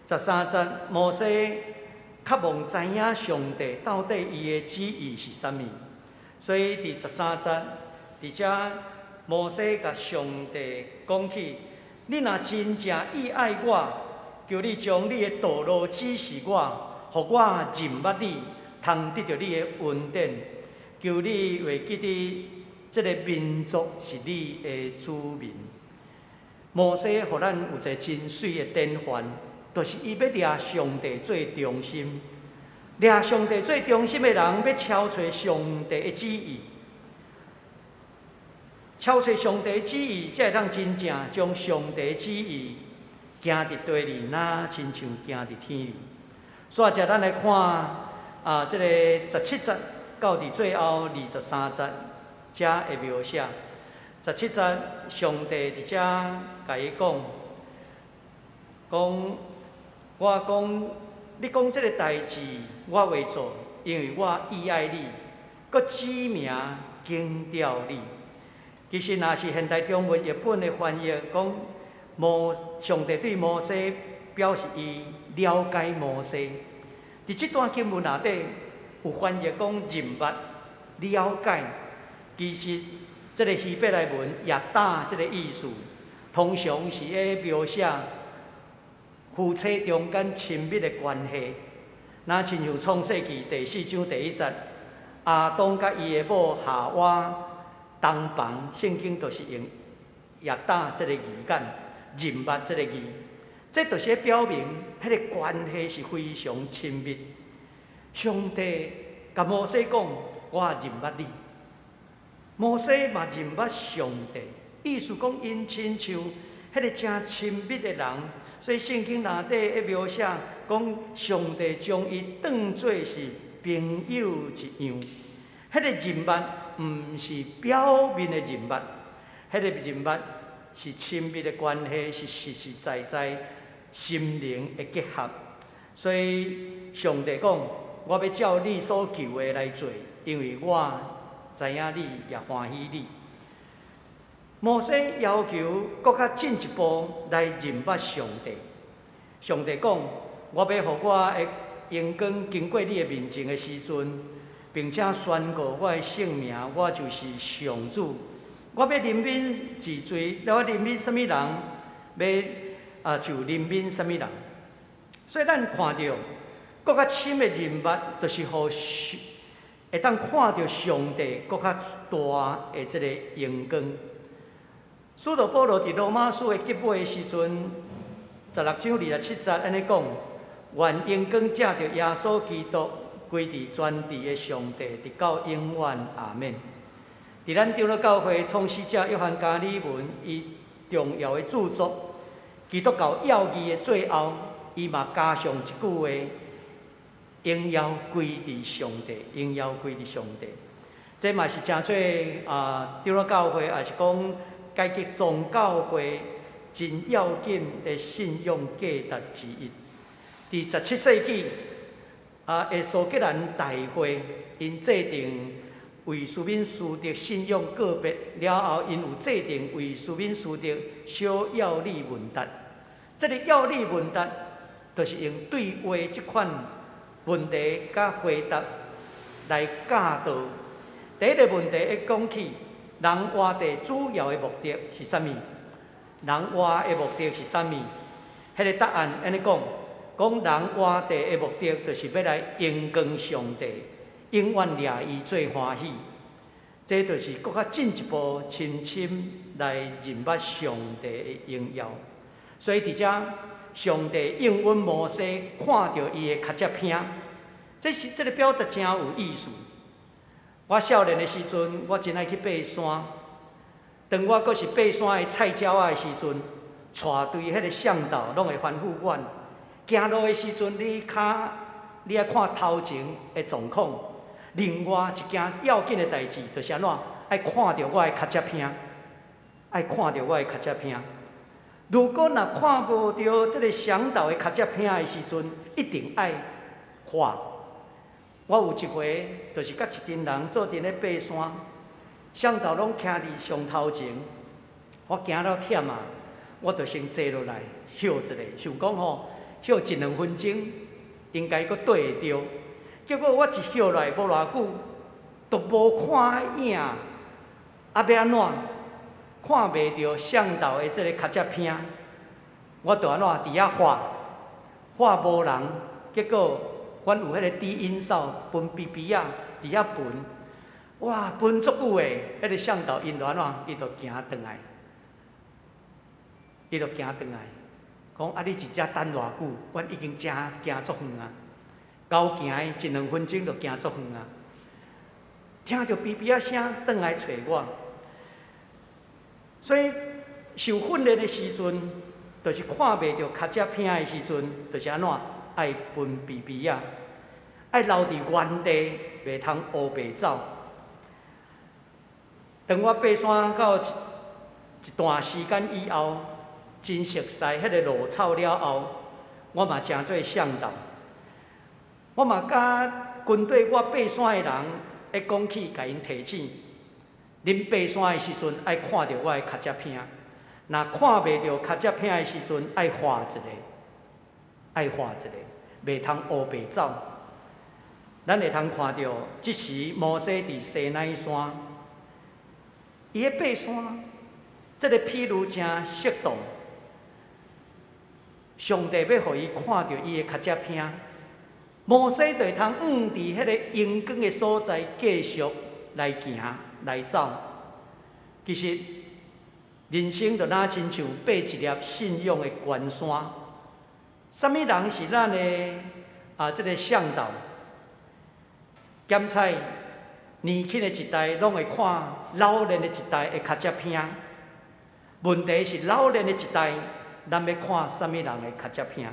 13節，摩西渴望知影上帝到底伊的旨意是啥物，所以佇十三節，佇遮摩西共上帝講起：你若真正意愛我，求你將你的道路指示我，予我認捌你，通得著你的恩典。求你會記得這个民族是你的子民。摩西予咱有一个真媠的典範，就是伊欲掠上帝做中心，掠上帝做中心的人，欲超揣上帝的旨意，超揣上帝的旨意，才會當真正將上帝的旨意行佇地裡，若親像行佇天裡。煞者咱來看這个17節到佇最後23節，遮的描寫。十七節，上帝佇遮共伊講，講我講，你講這个代誌，我會做，因為我意愛你，閣指名揀調你。其實，若是現代中文譯本的翻譯，講摩上帝對摩西表示伊了解摩西。佇這段經文內底有翻譯講認捌、了解，其實這个希伯來文也搭這个意思，通常是咧描寫夫妻中間親密的關係。若親像創世記第四章第一節，亞當佮伊的某夏娃同房，聖經就是用也搭這个字眼，認捌這个字，這就是表明彼个關係是非常親密。上帝共摩西講：我認捌你。摩西嘛認捌上帝，意思講𪜶親像彼个誠親密的人，所以聖經內底會描寫講上帝將伊當做是朋友一樣。彼个認捌毋是表面的認捌，彼个認捌是親密的關係，是實實在在心靈的結合。所以上帝講：我欲照你所求的來做，因為我知影你也歡喜你。摩西要求閣較進一步來認捌上帝。上帝講：我欲予我的榮光經過你的面前的時陣，並且宣告我的聖名，我就是上主。我欲憐憫治罪，我憐憫啥物人，欲就憐憫啥物人。所以咱看著閣較深的認捌，就是予會當看著上帝閣較大的這個榮光。使徒保羅佇羅馬書的結尾的時陣，16章27節按呢講：願榮光藉著耶穌基督歸佇全智的上帝，直到永遠。阿們。佇咱長老教會創始者約翰加爾文伊重要的著作《基督教要義》的最後，伊嘛加上一句話：榮耀歸佇上帝，榮耀歸佇上帝。這嘛是誠濟長老教會，抑是講改革宗教會真要緊的信仰價值之一。佇17世紀，的蘇格蘭大會，𪜶制定威斯敏斯特信仰告白了後，𪜶有制定威斯敏斯特小要理問答。這个要理問答，就是用對話這款問題佮回答來教導。第一个問題會講起，人活地主要的目的是啥物？人活的目的是啥物？彼个答案按呢講，講人活地的目的，就是欲來榮光上帝，永遠掠伊做歡喜。這就是閣較進一步深深來認捌上帝的榮耀。所以佇遮，上帝應允摩西看著伊的跤跡片，這是這个表達誠有意思。我少年的時陣，我真愛去爬山。當我閣是爬山的菜鳥仔的時陣，帶隊彼个嚮導攏會吩咐阮，行路的時陣，你跤你愛看頭前的狀況。另外一件要緊的代誌，就是按怎愛看著我的跤跡片，愛看著我的跤跡片。如果若看無著這个嚮導的跤跡片的時陣，一定愛畫。我有一回，就是佮一陣人做陣咧爬山，嚮導攏徛佇上頭前，我行了忝啊，我就先坐落來歇一下，想講吼，歇一兩分鐘，應該閣對會著。結果我一歇落來無偌久，都無看影，啊欲按怎？看袂著嚮導的這个跤跡片，我就按怎佇遐畫，畫無人，結果阮有彼个低音哨噴咇咇仔，佇遐噴，哇，噴足久的，彼个嚮導𪜶就按怎？伊就行轉來，伊就行轉來，講啊，你佇遮等偌久？阮已經遮行足遠啊，𠢕行一兩分鐘就行足遠啊。聽著咇咇仔聲，轉來揣我。所以受訓練的時陣，就是看袂著跤跡片的時陣，就是按怎？愛噴咇咇仔，愛留佇原地，袂通烏白走。當我爬山到一段時間以後，真熟似彼个路草了後，我嘛成做嚮導。我嘛佮跟綴我爬山的人，會講起，共𪜶提醒：恁爬山的時陣，愛看著我的跤跡片。若看袂著跤跡片的時陣，愛畫一個，愛畫一個，袂通烏白走。咱會通看著，這時摩西佇西奈山，伊咧爬山，這个譬喻誠適當。上帝欲予伊看著伊的跤跡片，摩西就會通向佇彼个榮光的所在繼續來行來走。其實，人生就若親像爬一粒信仰的懸山。啥物人是咱的這个嚮導？檢採年輕的一代攏會看老練的一代的跤跡片。問題是老練的一代，咱欲看啥物人的跤跡片？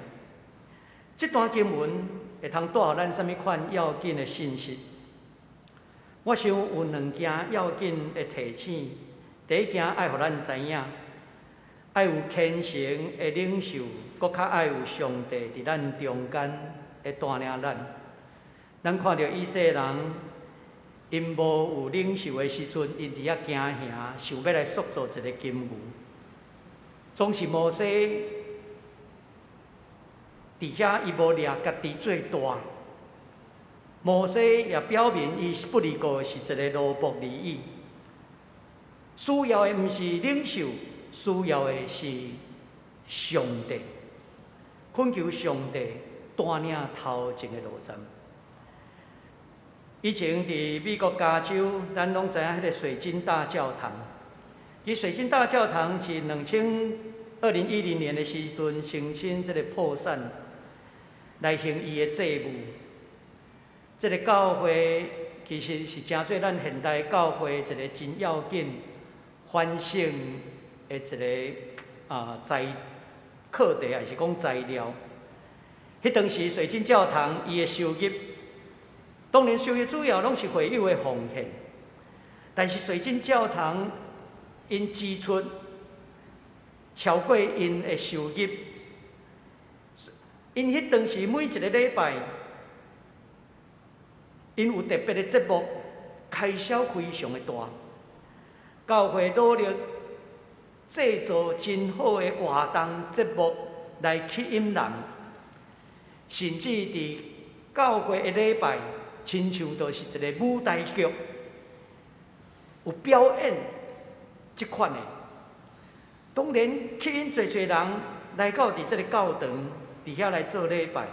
這段經文會通帶予咱啥物款要緊的信息？我想有兩件要緊的提醒。第一件愛予咱知影，愛有虔誠的領袖，閣較愛有上帝佇咱中間會帶領咱。咱看著以色列人，𪜶無有領袖的時陣，𪜶佇遐驚嚇，想欲來塑造一个金牛。總是摩西佇遐，伊無掠家己做大。摩西也表明，伊是不離過是一个奴僕而已。需要的毋是領袖，需要的是上帝。懇求上帝帶領頭前的路程。以前佇美國加州，咱攏知影彼个水晶大教堂。其實水晶大教堂是2010年的時陣申請這个破產來還伊的債務。這个教會其實是成做咱現代教會一个真要緊反省的一个材課題，抑是講材料。彼當時水晶教堂伊的收入，當然收入主要攏是會友的奉獻，但是水晶教堂𪜶支出超過𪜶的收入，𪜶彼當時每一个禮拜，𪜶有特別的節目，開銷非常的大。教會努力製造真好的活動節目來吸引人，甚至佇教會的禮拜，親像就是一个舞台劇，有表演這款的。當然吸引濟濟人來到佇這个教堂，佇遐來做禮拜。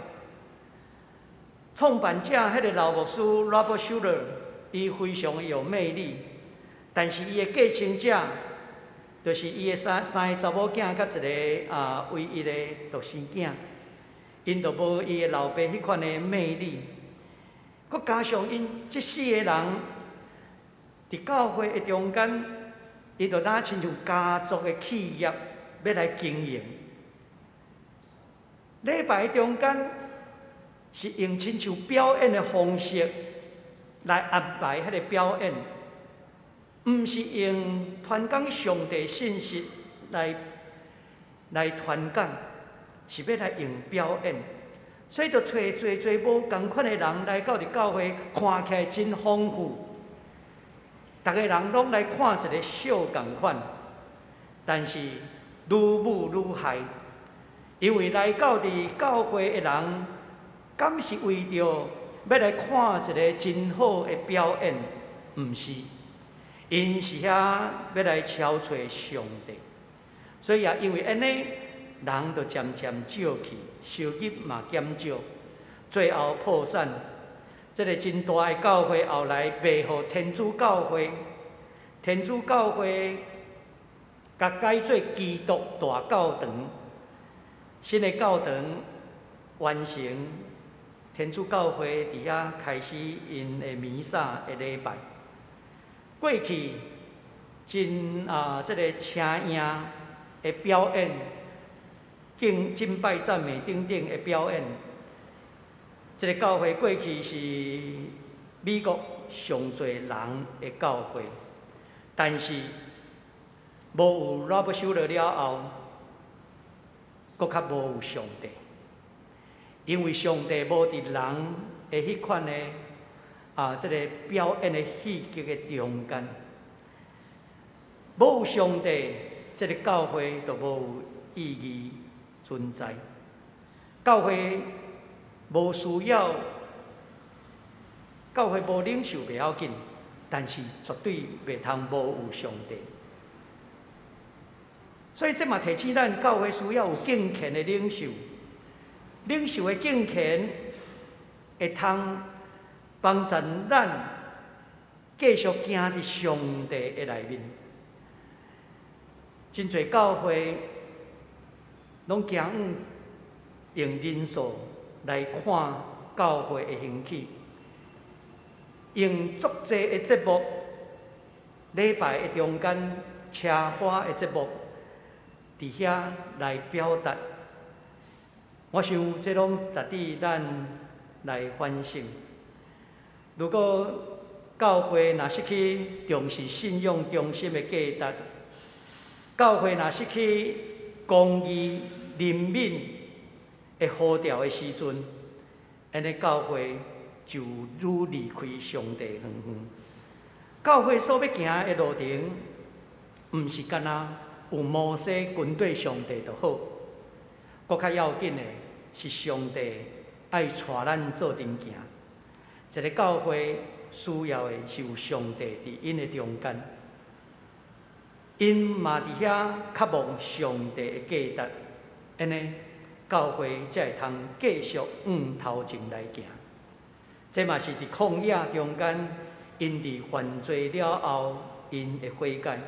創辦者彼个老牧師 Robert Schuller，伊非常有魅力，但是伊的繼承者，就是伊的三个查某囝佮一个唯一的獨生囝，𪜶就無伊的老爸彼款的魅力。閣加上𪜶這四个人佇教會的中間，伊就若親像家族的企業欲來經營。禮拜中間是用親像表演的方式來安排彼个表演，毋是用傳講上帝信息來傳講，是欲來用表演。所以就揣濟濟無仝款的人來到佇教會，看起來真豐富。逐个人攏來看一个秀仝款，但是愈舞愈害，因為來到佇教會的人，敢是為著欲來看一个真好的表演？毋是，𪜶是遐欲來朝揣上帝。所以也因為按呢，人就漸漸少去，收入嘛減少，最後破產。這个真大的教會後來賣予天主教會，天主教會共改做基督大教堂，新的教堂完成，天主教會佇遐開始𪜶的彌撒的禮拜。過去真這个請影的表演，敬敬拜讚美等等的表演。這个教會過去是美國上濟人的教會，但是無有 Robert Schuller 了後，閣較無有上帝，因為上帝無佇人的彼款的這个表演的戲劇的中間，無有上帝，這个教會就無有意義存在。教會無需要，教會無領袖袂要緊，但是絕對袂通無有上帝。所以這嘛提醒咱，教會需要有敬虔的領袖，領袖的敬虔會通幫助咱繼續行佇上帝的內面。真濟教會攏驚用人數來看教會的興起，用足濟的節目，禮拜的中間奢華的節目，佇遐來表達。我想這攏值得咱來反省。如果教會若失去重視信仰中心的價值，教會若失去公義、憐憫的呼召的時陣，按呢教會就愈離開上帝遠遠。教會所欲行的路程，毋是干焦有摩西跟綴上帝就好，閣較要緊的是上帝愛帶咱做陣行。一个教會需要的是有上帝佇𪜶的中間，𪜶嘛佇遐渴望上帝的價值，按呢教會才會通繼續向頭前來行。這嘛是佇曠野中間，𪜶佇犯罪了後，𪜶的悔改。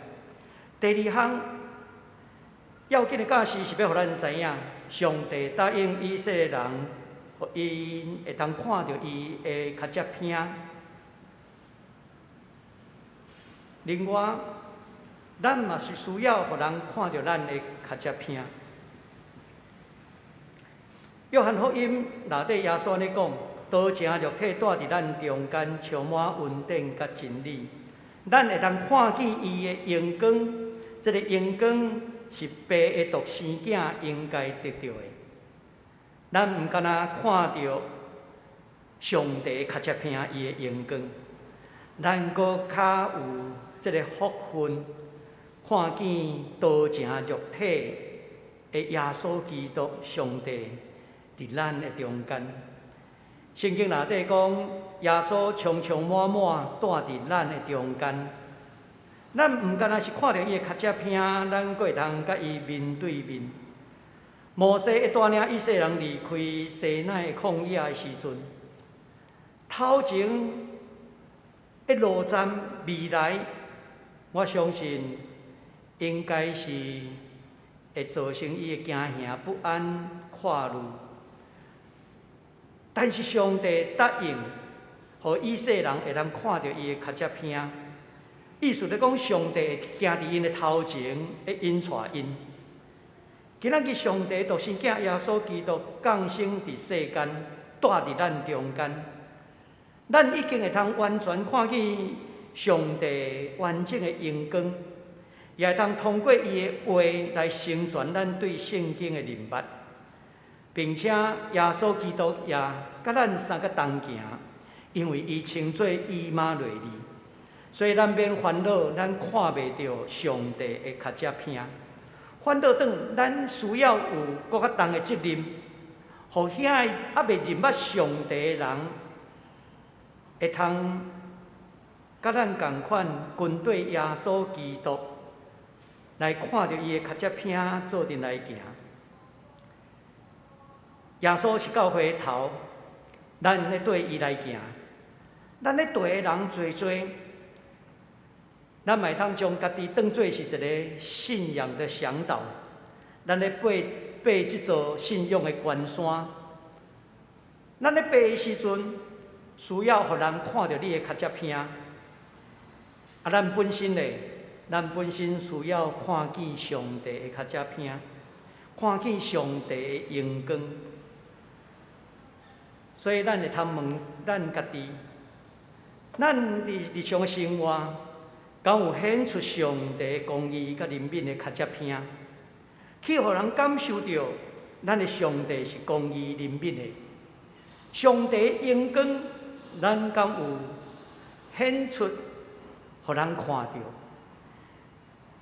第二項要緊的教示是欲予咱知影，上帝答應以色列人，予𪜶會當看著伊的跤跡片。另外，咱嘛是需要予人看著咱的跤跡片。約翰福音內底耶穌按呢講：道成肉體蹛佇咱中間，充滿恩典佮真理。咱會當看見伊的榮光，這个榮光是父的獨生囝應該得著的。咱毋干焦看著上帝跤跡片伊的榮光，咱閣較有這个福分，看見道成肉體的耶穌基督上帝佇咱的中間。聖經內底講，耶穌充充滿滿蹛佇咱的中間。咱毋干焦是看著伊的跤跡片，咱閣會通佮伊面對面。摩西咧帶領以色列人離開西奈曠野的時陣，頭前的路站未來，我相信應該是會造成伊的驚嚇不安、看慮。但是上帝答應，予以色列人會當看著伊的跤跡片，意思咧講，上帝會行佇𪜶的頭前，會引帶𪜶。今仔日上帝獨生囝耶穌基督降生佇世間，蹛佇咱中間，咱已經會通完全看見上帝完整的榮光，也會通通過伊的話來成全咱對聖經的認捌，並且耶穌基督也佮咱相佮同行，因為伊稱做以馬內利，所以咱免煩惱，咱看袂著上帝的跤跡片。反倒轉，咱需要有閣較重的責任，予遐個猶未認捌上帝的人，會通佮咱仝款跟綴耶穌基督來看著伊的跤跡片做陣來行。耶穌是教會的頭，咱咧綴伊來行。咱咧綴的人濟濟。咱嘛會通將家己當做是一个信仰的嚮導，咱咧爬爬這座信仰的懸山。咱咧爬的時陣，需要予人看著你的跤跡片。啊，咱本身咧，咱本身需要看見上帝的跤跡片，看見上帝的榮光。所以，咱會通問咱家己，咱佇日常的生活，敢有顯出上帝公義佮憐憫的跤跡片，去予人感受著咱的上帝是公義憐憫的。上帝榮光，咱敢有顯出，予人看著？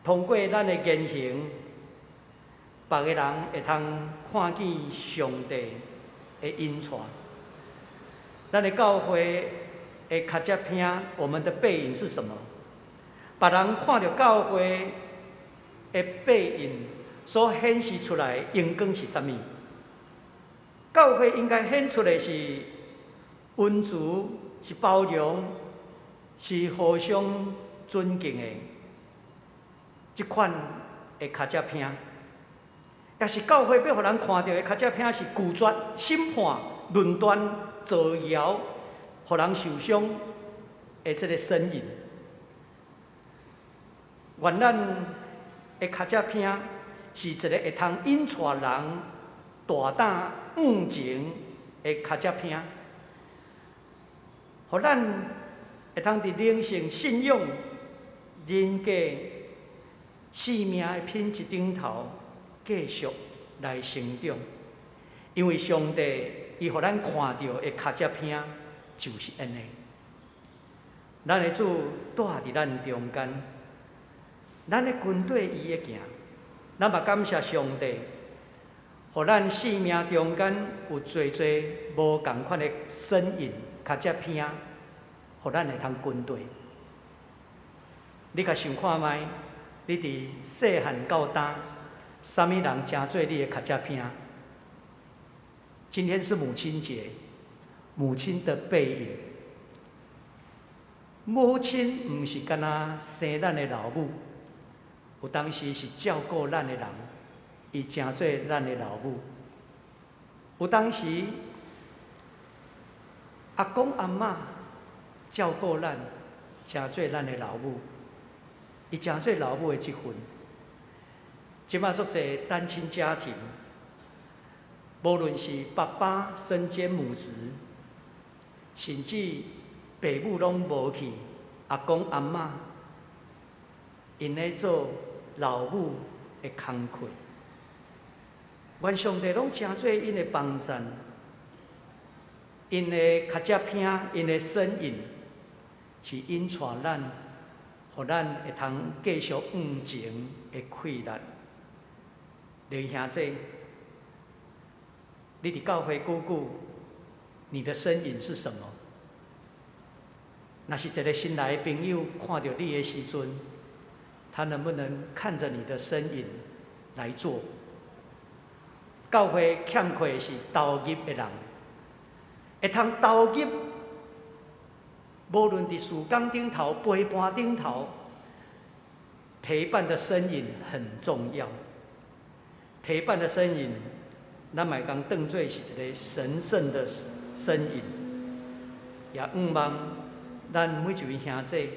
通過咱的言行，別个人會通看見上帝的引帶。咱的教會的跤跡片，我們的背影是什麼？別人看著教會的背影所顯示出來的榮光是啥物？教會應該顯出的是溫慈、是包容、是互相尊敬的這款的跤跡片。也是教會欲予人看著的跤跡片是拒絕審判、論斷、造謠，予人受傷。的這个身影。願咱的跤跡坑是一个會通引帶人大膽向前的跤跡坑，予咱會通佇靈性、信仰、人格、生命的品質頂頭繼續來成長。因為上帝伊予咱看著的跤跡坑就是按呢。咱的主蹛佇咱中間，咱咧跟綴伊的行，咱嘛感謝上帝，予咱生命中間有濟濟無仝款的身影、跤跡坑，予咱會通跟綴。你較想看覓？你佇細漢到今，啥物人成做你的跤跡坑？今天是母親節，母親的背影。母親毋是干焦生咱的老母，有當時是照顧咱的人，伊成做咱的老母。有當時阿公阿嬤照顧咱，成做咱的老母，伊成做老母的這份。這馬足濟單親家庭，無論是爸爸身兼母職，甚至爸母攏無去，阿公阿嬤𪜶咧做老母的工課。願上帝攏成做𪜶的幫贊，𪜶的跤跡坑，𪜶的身影，是引帶咱，予咱會通繼續向前的氣力。弟兄姊，你佇教會久久，你的身影是什麼？若是一個新來的朋友看著你的時陣，他能不能看著你的身影來做？教會欠缺的是投入的人，會通投入，無論佇事工頂頭、陪伴頂頭，陪伴的身影很重要。陪伴的身影，咱嘛會當當做是一個神聖的身影，也向望咱每一位兄弟，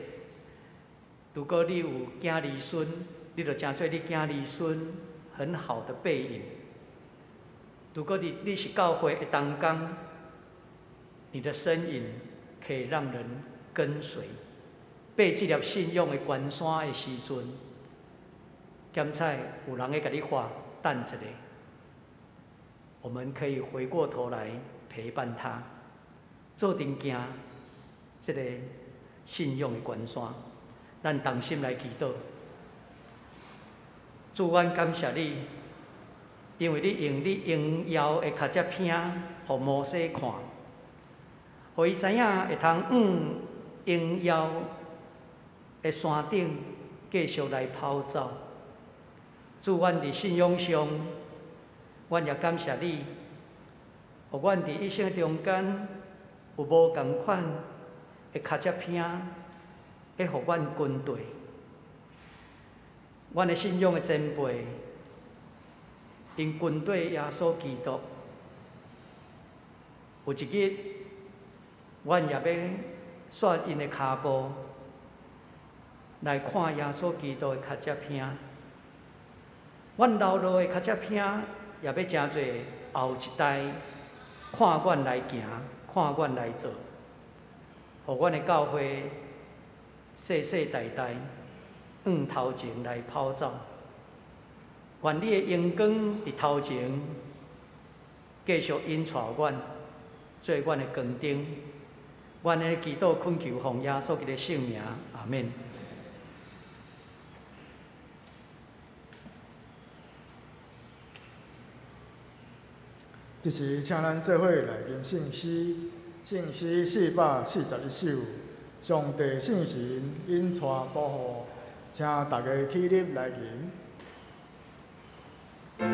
如果你有囝兒孫，你就成做你囝兒孫很好的背影。如果你是教會的同工，你的身影可以讓人跟隨。爬這粒信仰的懸山的時陣，檢採有人會共你喊等一下，我們可以回過頭來陪伴他，做陣行這個信仰的懸山。咱同心來祈禱，主，阮感謝你，因為你用你榮耀的跤跡坑，予摩西看，予伊知影會通往榮耀的山頂繼續來跑走。主，阮佇信仰上，阮也感謝你，予阮佇一生中間有無仝款的跤跡坑，會予阮跟綴。阮的信仰的前輩，𪜶跟綴耶穌基督。有一日，阮也欲煞𪜶的跤步，來看耶穌基督的跤跡坑。阮留落的跤跡坑，也欲成做後一代看阮來行，看阮來做，予阮的教會世世代代向頭前來跑走。願你的榮光佇頭前繼續引帶阮，做阮的光燈。阮的祈禱懇求奉耶穌基督聖名，阿們。這時，請咱做伙來吟聖詩，聖詩441首，上帝聖神引帶保護，請大家起立來吟。上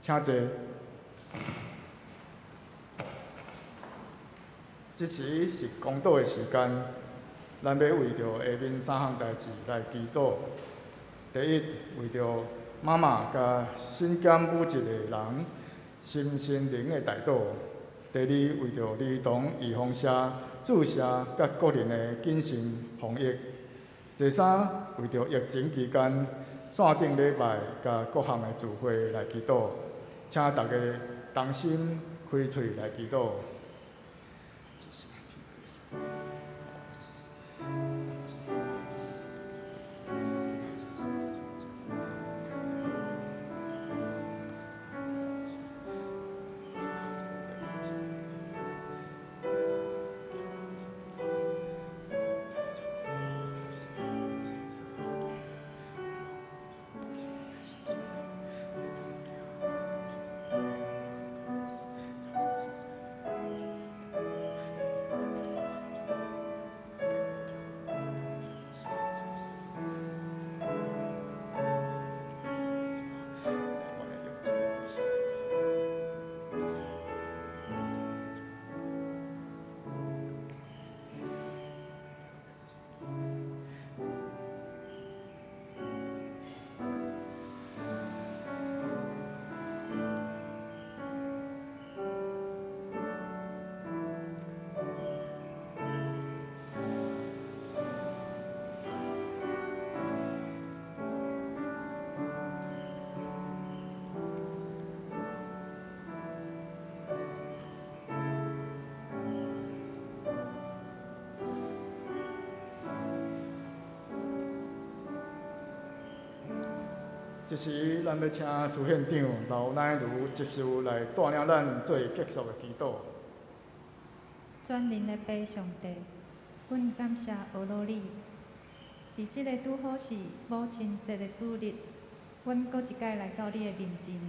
請坐。這時是公禱的時間，咱欲為著下面三項代誌來祈禱。第一，為著媽媽佮身兼母職的人身心靈的代禱；第二，為著兒童預防射注射佮個人的謹慎防疫；第三，為著疫情期間線頂禮拜佮各項的聚會來祈禱。請大家同心開喙來祈禱。這時，咱欲請司憲長劉乃如執事來帶領咱做結束的祈禱。全能的父上帝，阮感謝阿羅你。佇這个拄好是母親節的主日，阮閣一擺來到你的面前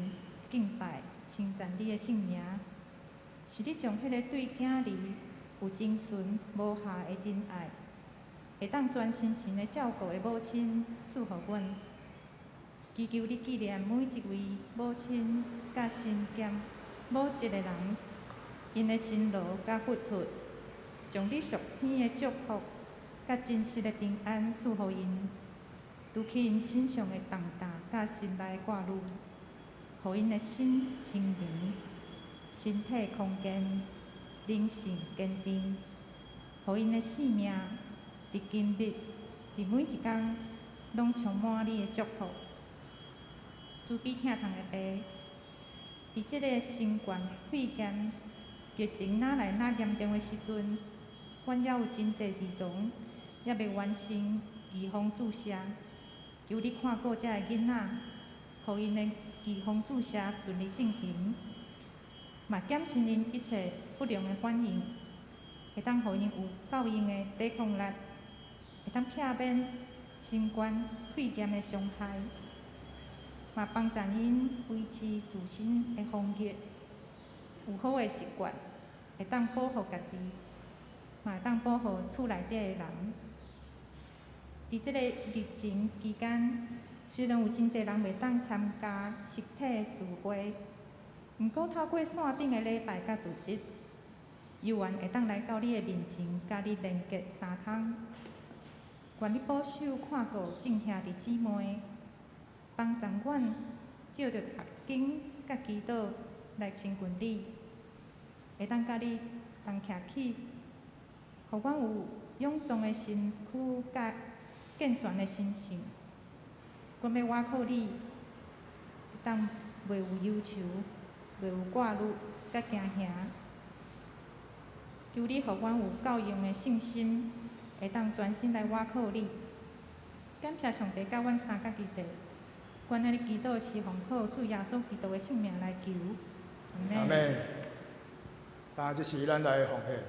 敬拜、稱讚你的聖名。是你將彼个對囝兒有真純無瑕的真愛，會當全心神的照顧的母親賜予阮。祈求你紀念每一位母親佮身兼母職的人，𪜶的辛勞佮付出，將你屬天的祝福佮真實的平安賜予𪜶，除去𪜶身上的重擔佮心內的掛慮，予𪜶的心清明，身體康健，靈性堅定，予𪜶的性命佇今日、佇每一工，攏充滿你的祝福。慈悲疼痛的父，佇這个新冠肺炎疫情若來若嚴重的時陣，阮猶有真濟兒童猶未完成預防注射，求你看顧這个囡仔，予𪜶的預防注射順利進行，嘛減輕𪜶一切不良的反應，會當予𪜶有夠用的抵抗力，會當避免新冠肺炎的傷害。嘛幫助𪜶維持自身的防疫，有好的習慣，會當保護家己，嘛會當保護厝內底的人。佇這个疫情期間，雖然有真濟人袂當參加實體聚會，毋過透過線頂的禮拜佮組織，猶原會當來到你的面前，佮你連結相通。願你保守看顧眾兄弟姊妹，幫助阮藉著讀經佮祈禱來親近你，會當佮你同徛起，予阮有勇壯的身軀佮健全的心性。阮欲倚靠你，會當袂有憂愁，袂有掛慮佮驚嚇。求你予阮有夠用的信心，會當專心來倚靠你。感謝上帝佮阮相佮佇地，阮按呢祈禱是奉靠主耶穌基督的聖名來求。阿們。當這時咱來奉獻。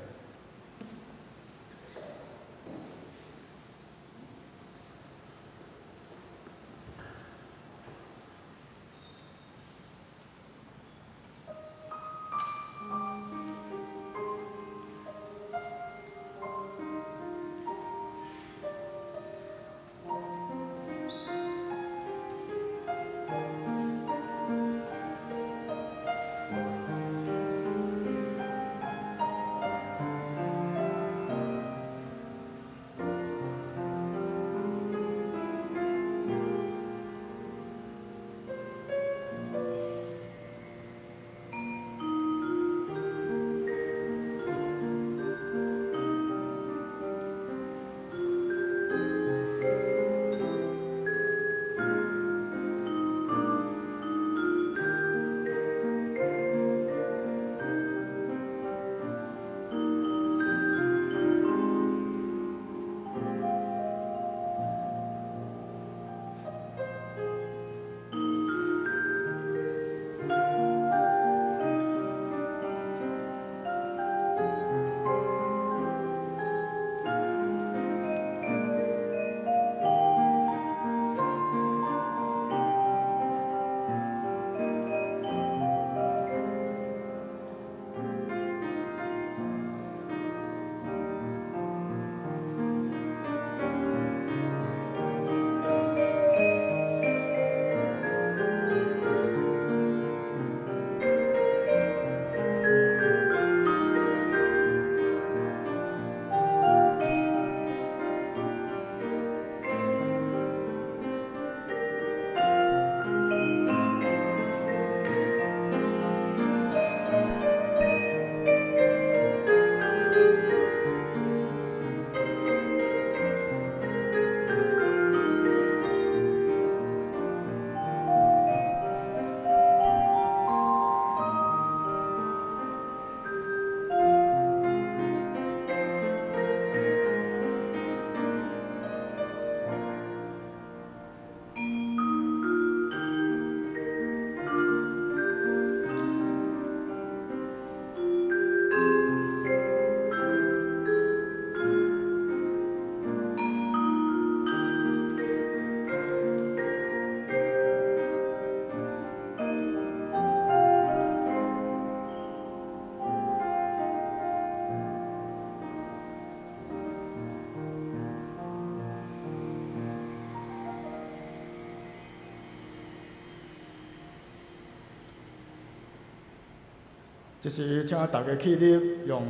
這時請大家起立，用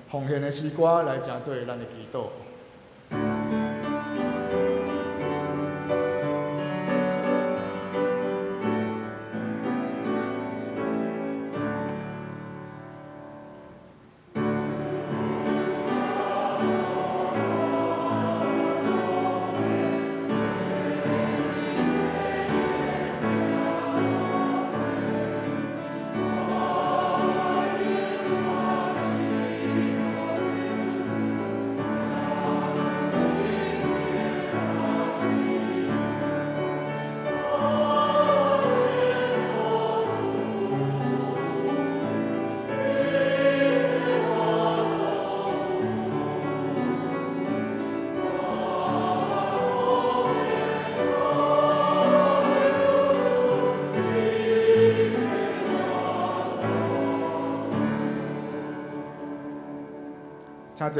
奉獻的詩歌來成做咱的祈禱。請坐。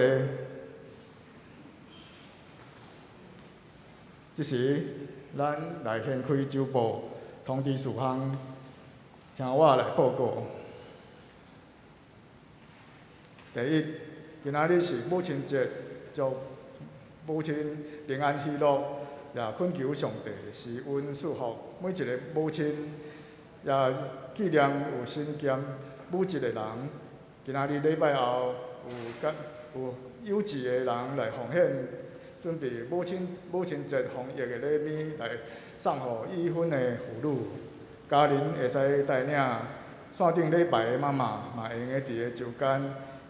這時，咱來掀開週報通知事項，聽我來報告。第一，今仔日是母親節，祝母親平安喜樂，也懇求上帝賜恩賜福每一个母親，也紀念有身兼母職的人。今仔日禮拜後有甲有有志的人來奉獻，準備母親節防疫的禮物來送予已婚的婦女。家人會使帶領線頂禮拜的媽媽，嘛會用得佇个週間，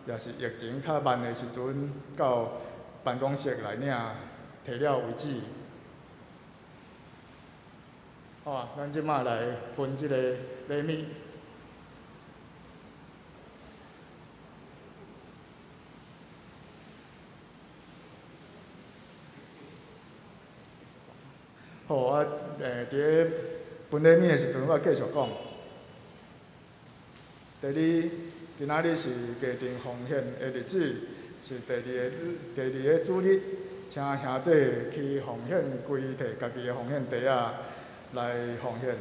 也是疫情較慢的時陣，到辦公室來領，提了為止。好啊，咱這擺來分這個禮物。好啊，佇咧分禮物的時陣，我繼續講。第二，今仔日是家庭奉獻的日子，是第二個主日，請兄弟去奉獻櫃提家己的奉獻袋仔來奉獻。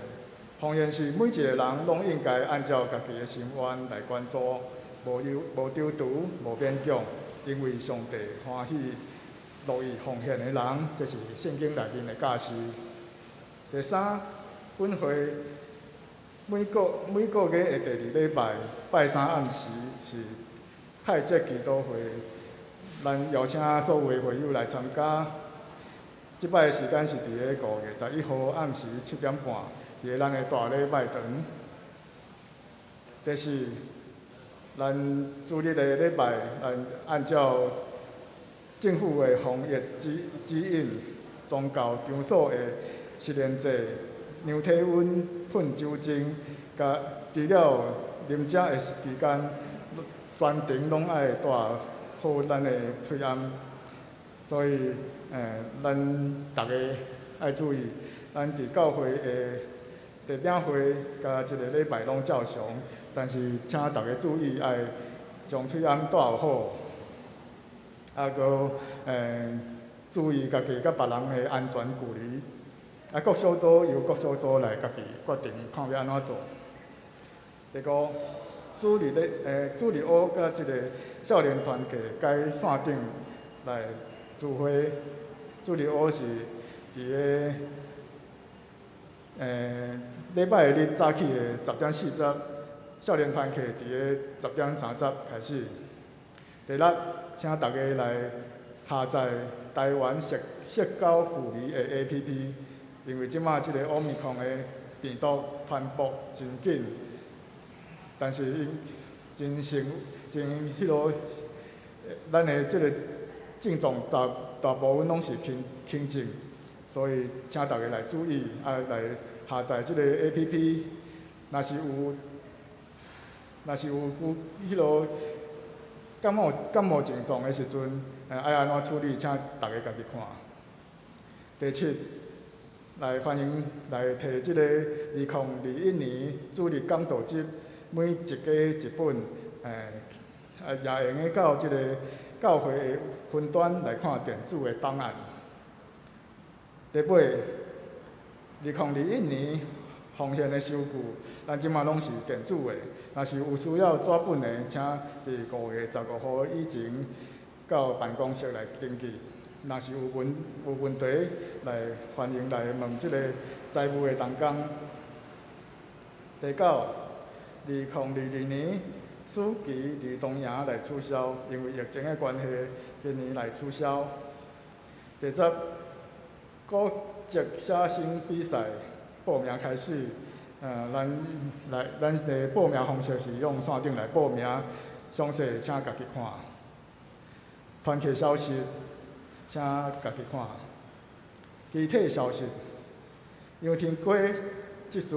奉獻是每一個人攏應該按照家己的心願來捐助，無憂無丟除，無勉強，因為上帝歡喜樂意奉獻的人，這是聖經內面的教示。第三，本會每個月的第二禮拜拜三暗時是泰節祈禱會，咱邀請所有的會友來參加。這擺的時間是佇咧5月11號暗時7點半，佇咧咱的大禮拜堂。第四，咱主日的禮拜，咱按照政府的防疫指引，宗教場所的實聯制、量體溫、噴酒精，佮除了啉食的期間，全程攏愛戴好咱的喙罨。所以，咱逐家愛注意，咱佇教會的地餅會佮這個禮拜攏照常，但是請逐家注意，愛將喙罨戴好，啊，閣注意家己佮別人的安全距離。啊，各小組由各小組來家己決定，看欲按怎做。第五，主日學佮這個少年團契改線頂來聚會。主日學是佇咧禮拜日早起的10點40，少年團契佇咧10點30開始。第六，請大家來下載台灣社交距離的 APP。因為這擺這個奧密克戎的病毒傳播真緊，但是𪜶真成真彼落，咱的這個症狀大部分攏是輕症，所以請大家來注意，啊來下載這個 APP，若是有彼落感冒症狀的時陣，愛按怎處理，請大家家己看。第七，來歡迎來提這個2021年主日講道集，每一家一本，也會用得到這個教會的雲端來看電子的檔案。第八，2021年奉獻的收據，咱這馬攏是電子的，若是有需要紙本的，請佇5月15號以前到辦公室來登記。若是有問題，來歡迎來問這個財務的同工。第九，2022年暑期兒童營來取消，因為疫情的關係，今年來取消。第十，國際寫生比賽報名開始，咱的報名方式是用線頂來報名，詳細請家己看。團契消息，請家己看。其他消息，楊天圭執事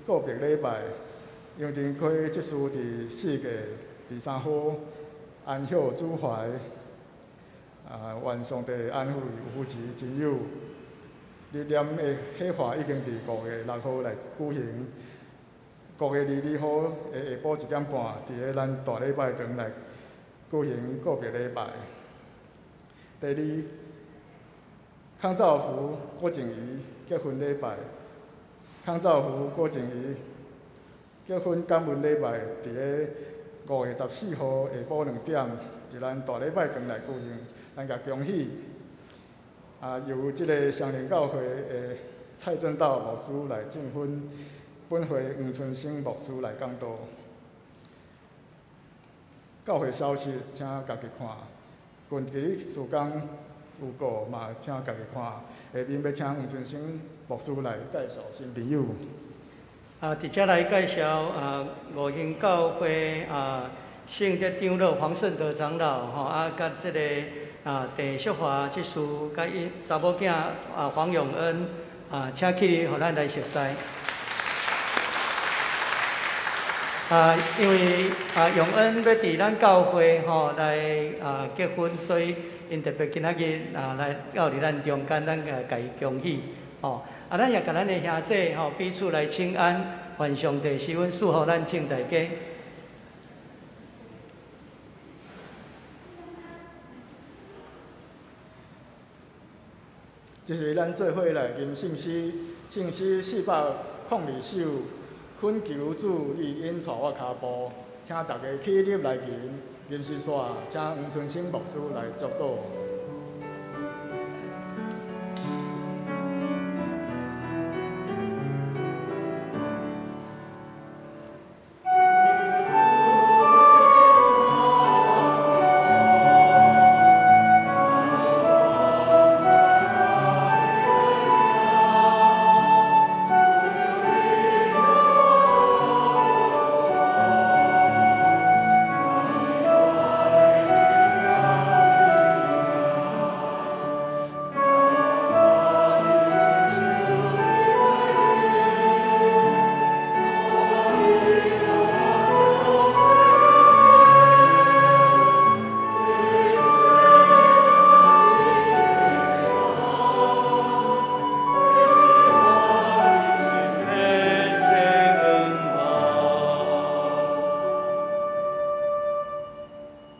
告別禮拜，楊天圭執事佇4月23號安息主懷，願上帝安撫有扶持親友。日念的火化已經佇5月6號來舉行，5月22號的下晡1點半，佇咧咱大禮拜堂來舉行告別禮拜。第二，康兆福郭景瑜結婚禮拜，康兆福郭景瑜結婚感恩禮拜，佇咧5月14號下晡2點，佇咱大禮拜堂來舉行，咱共恭喜。由這個雙靈教會的蔡正道牧師來證婚，本會黃春生牧師來講道。教會消息，請家己看。近期事工有告嘛，請家己看。下面欲請黃春生牧師來介紹新朋友。佇遮來介紹五興教會聖德長老黃順德長老吼，佮這個鄭淑華執事，佮伊查某囝黃永恩請起立，予咱來熟似。因為永恩欲佇咱教會吼來結婚，所以𪜶特別今仔日來到佇咱中間，咱共伊恭喜吼。咱也共咱的兄弟吼彼此來請安，願上帝賜恩賜予咱眾大家。這是咱做伙來吟聖詩，聖詩402首，懇求主你引帶我跤步，請大家起立來吟，吟詩煞，請黃春生牧師來祝禱。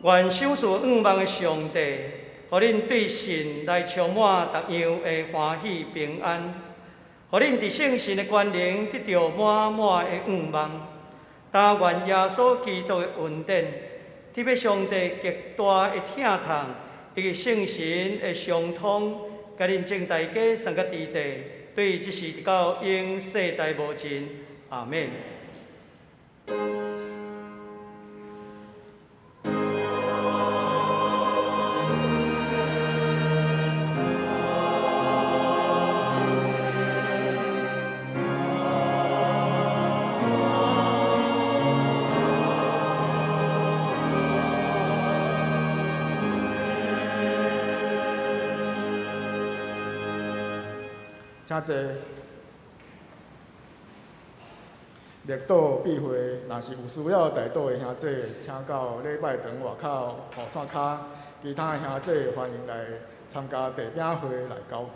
願賞賜願望的上帝，予恁對神來充滿各樣的歡喜平安，予恁佇聖神的權能得著滿滿的願望。但願耶穌基督的恩典，特別上帝極大的疼痛，以及聖神的相通，共恁眾大家送甲佇地，對這時直到永世代無盡。阿們。請坐。默禱必會，若是有需要代禱的兄弟，請到禮拜堂外口雨傘跤。其他的兄弟歡迎來參加地餅會來交誼。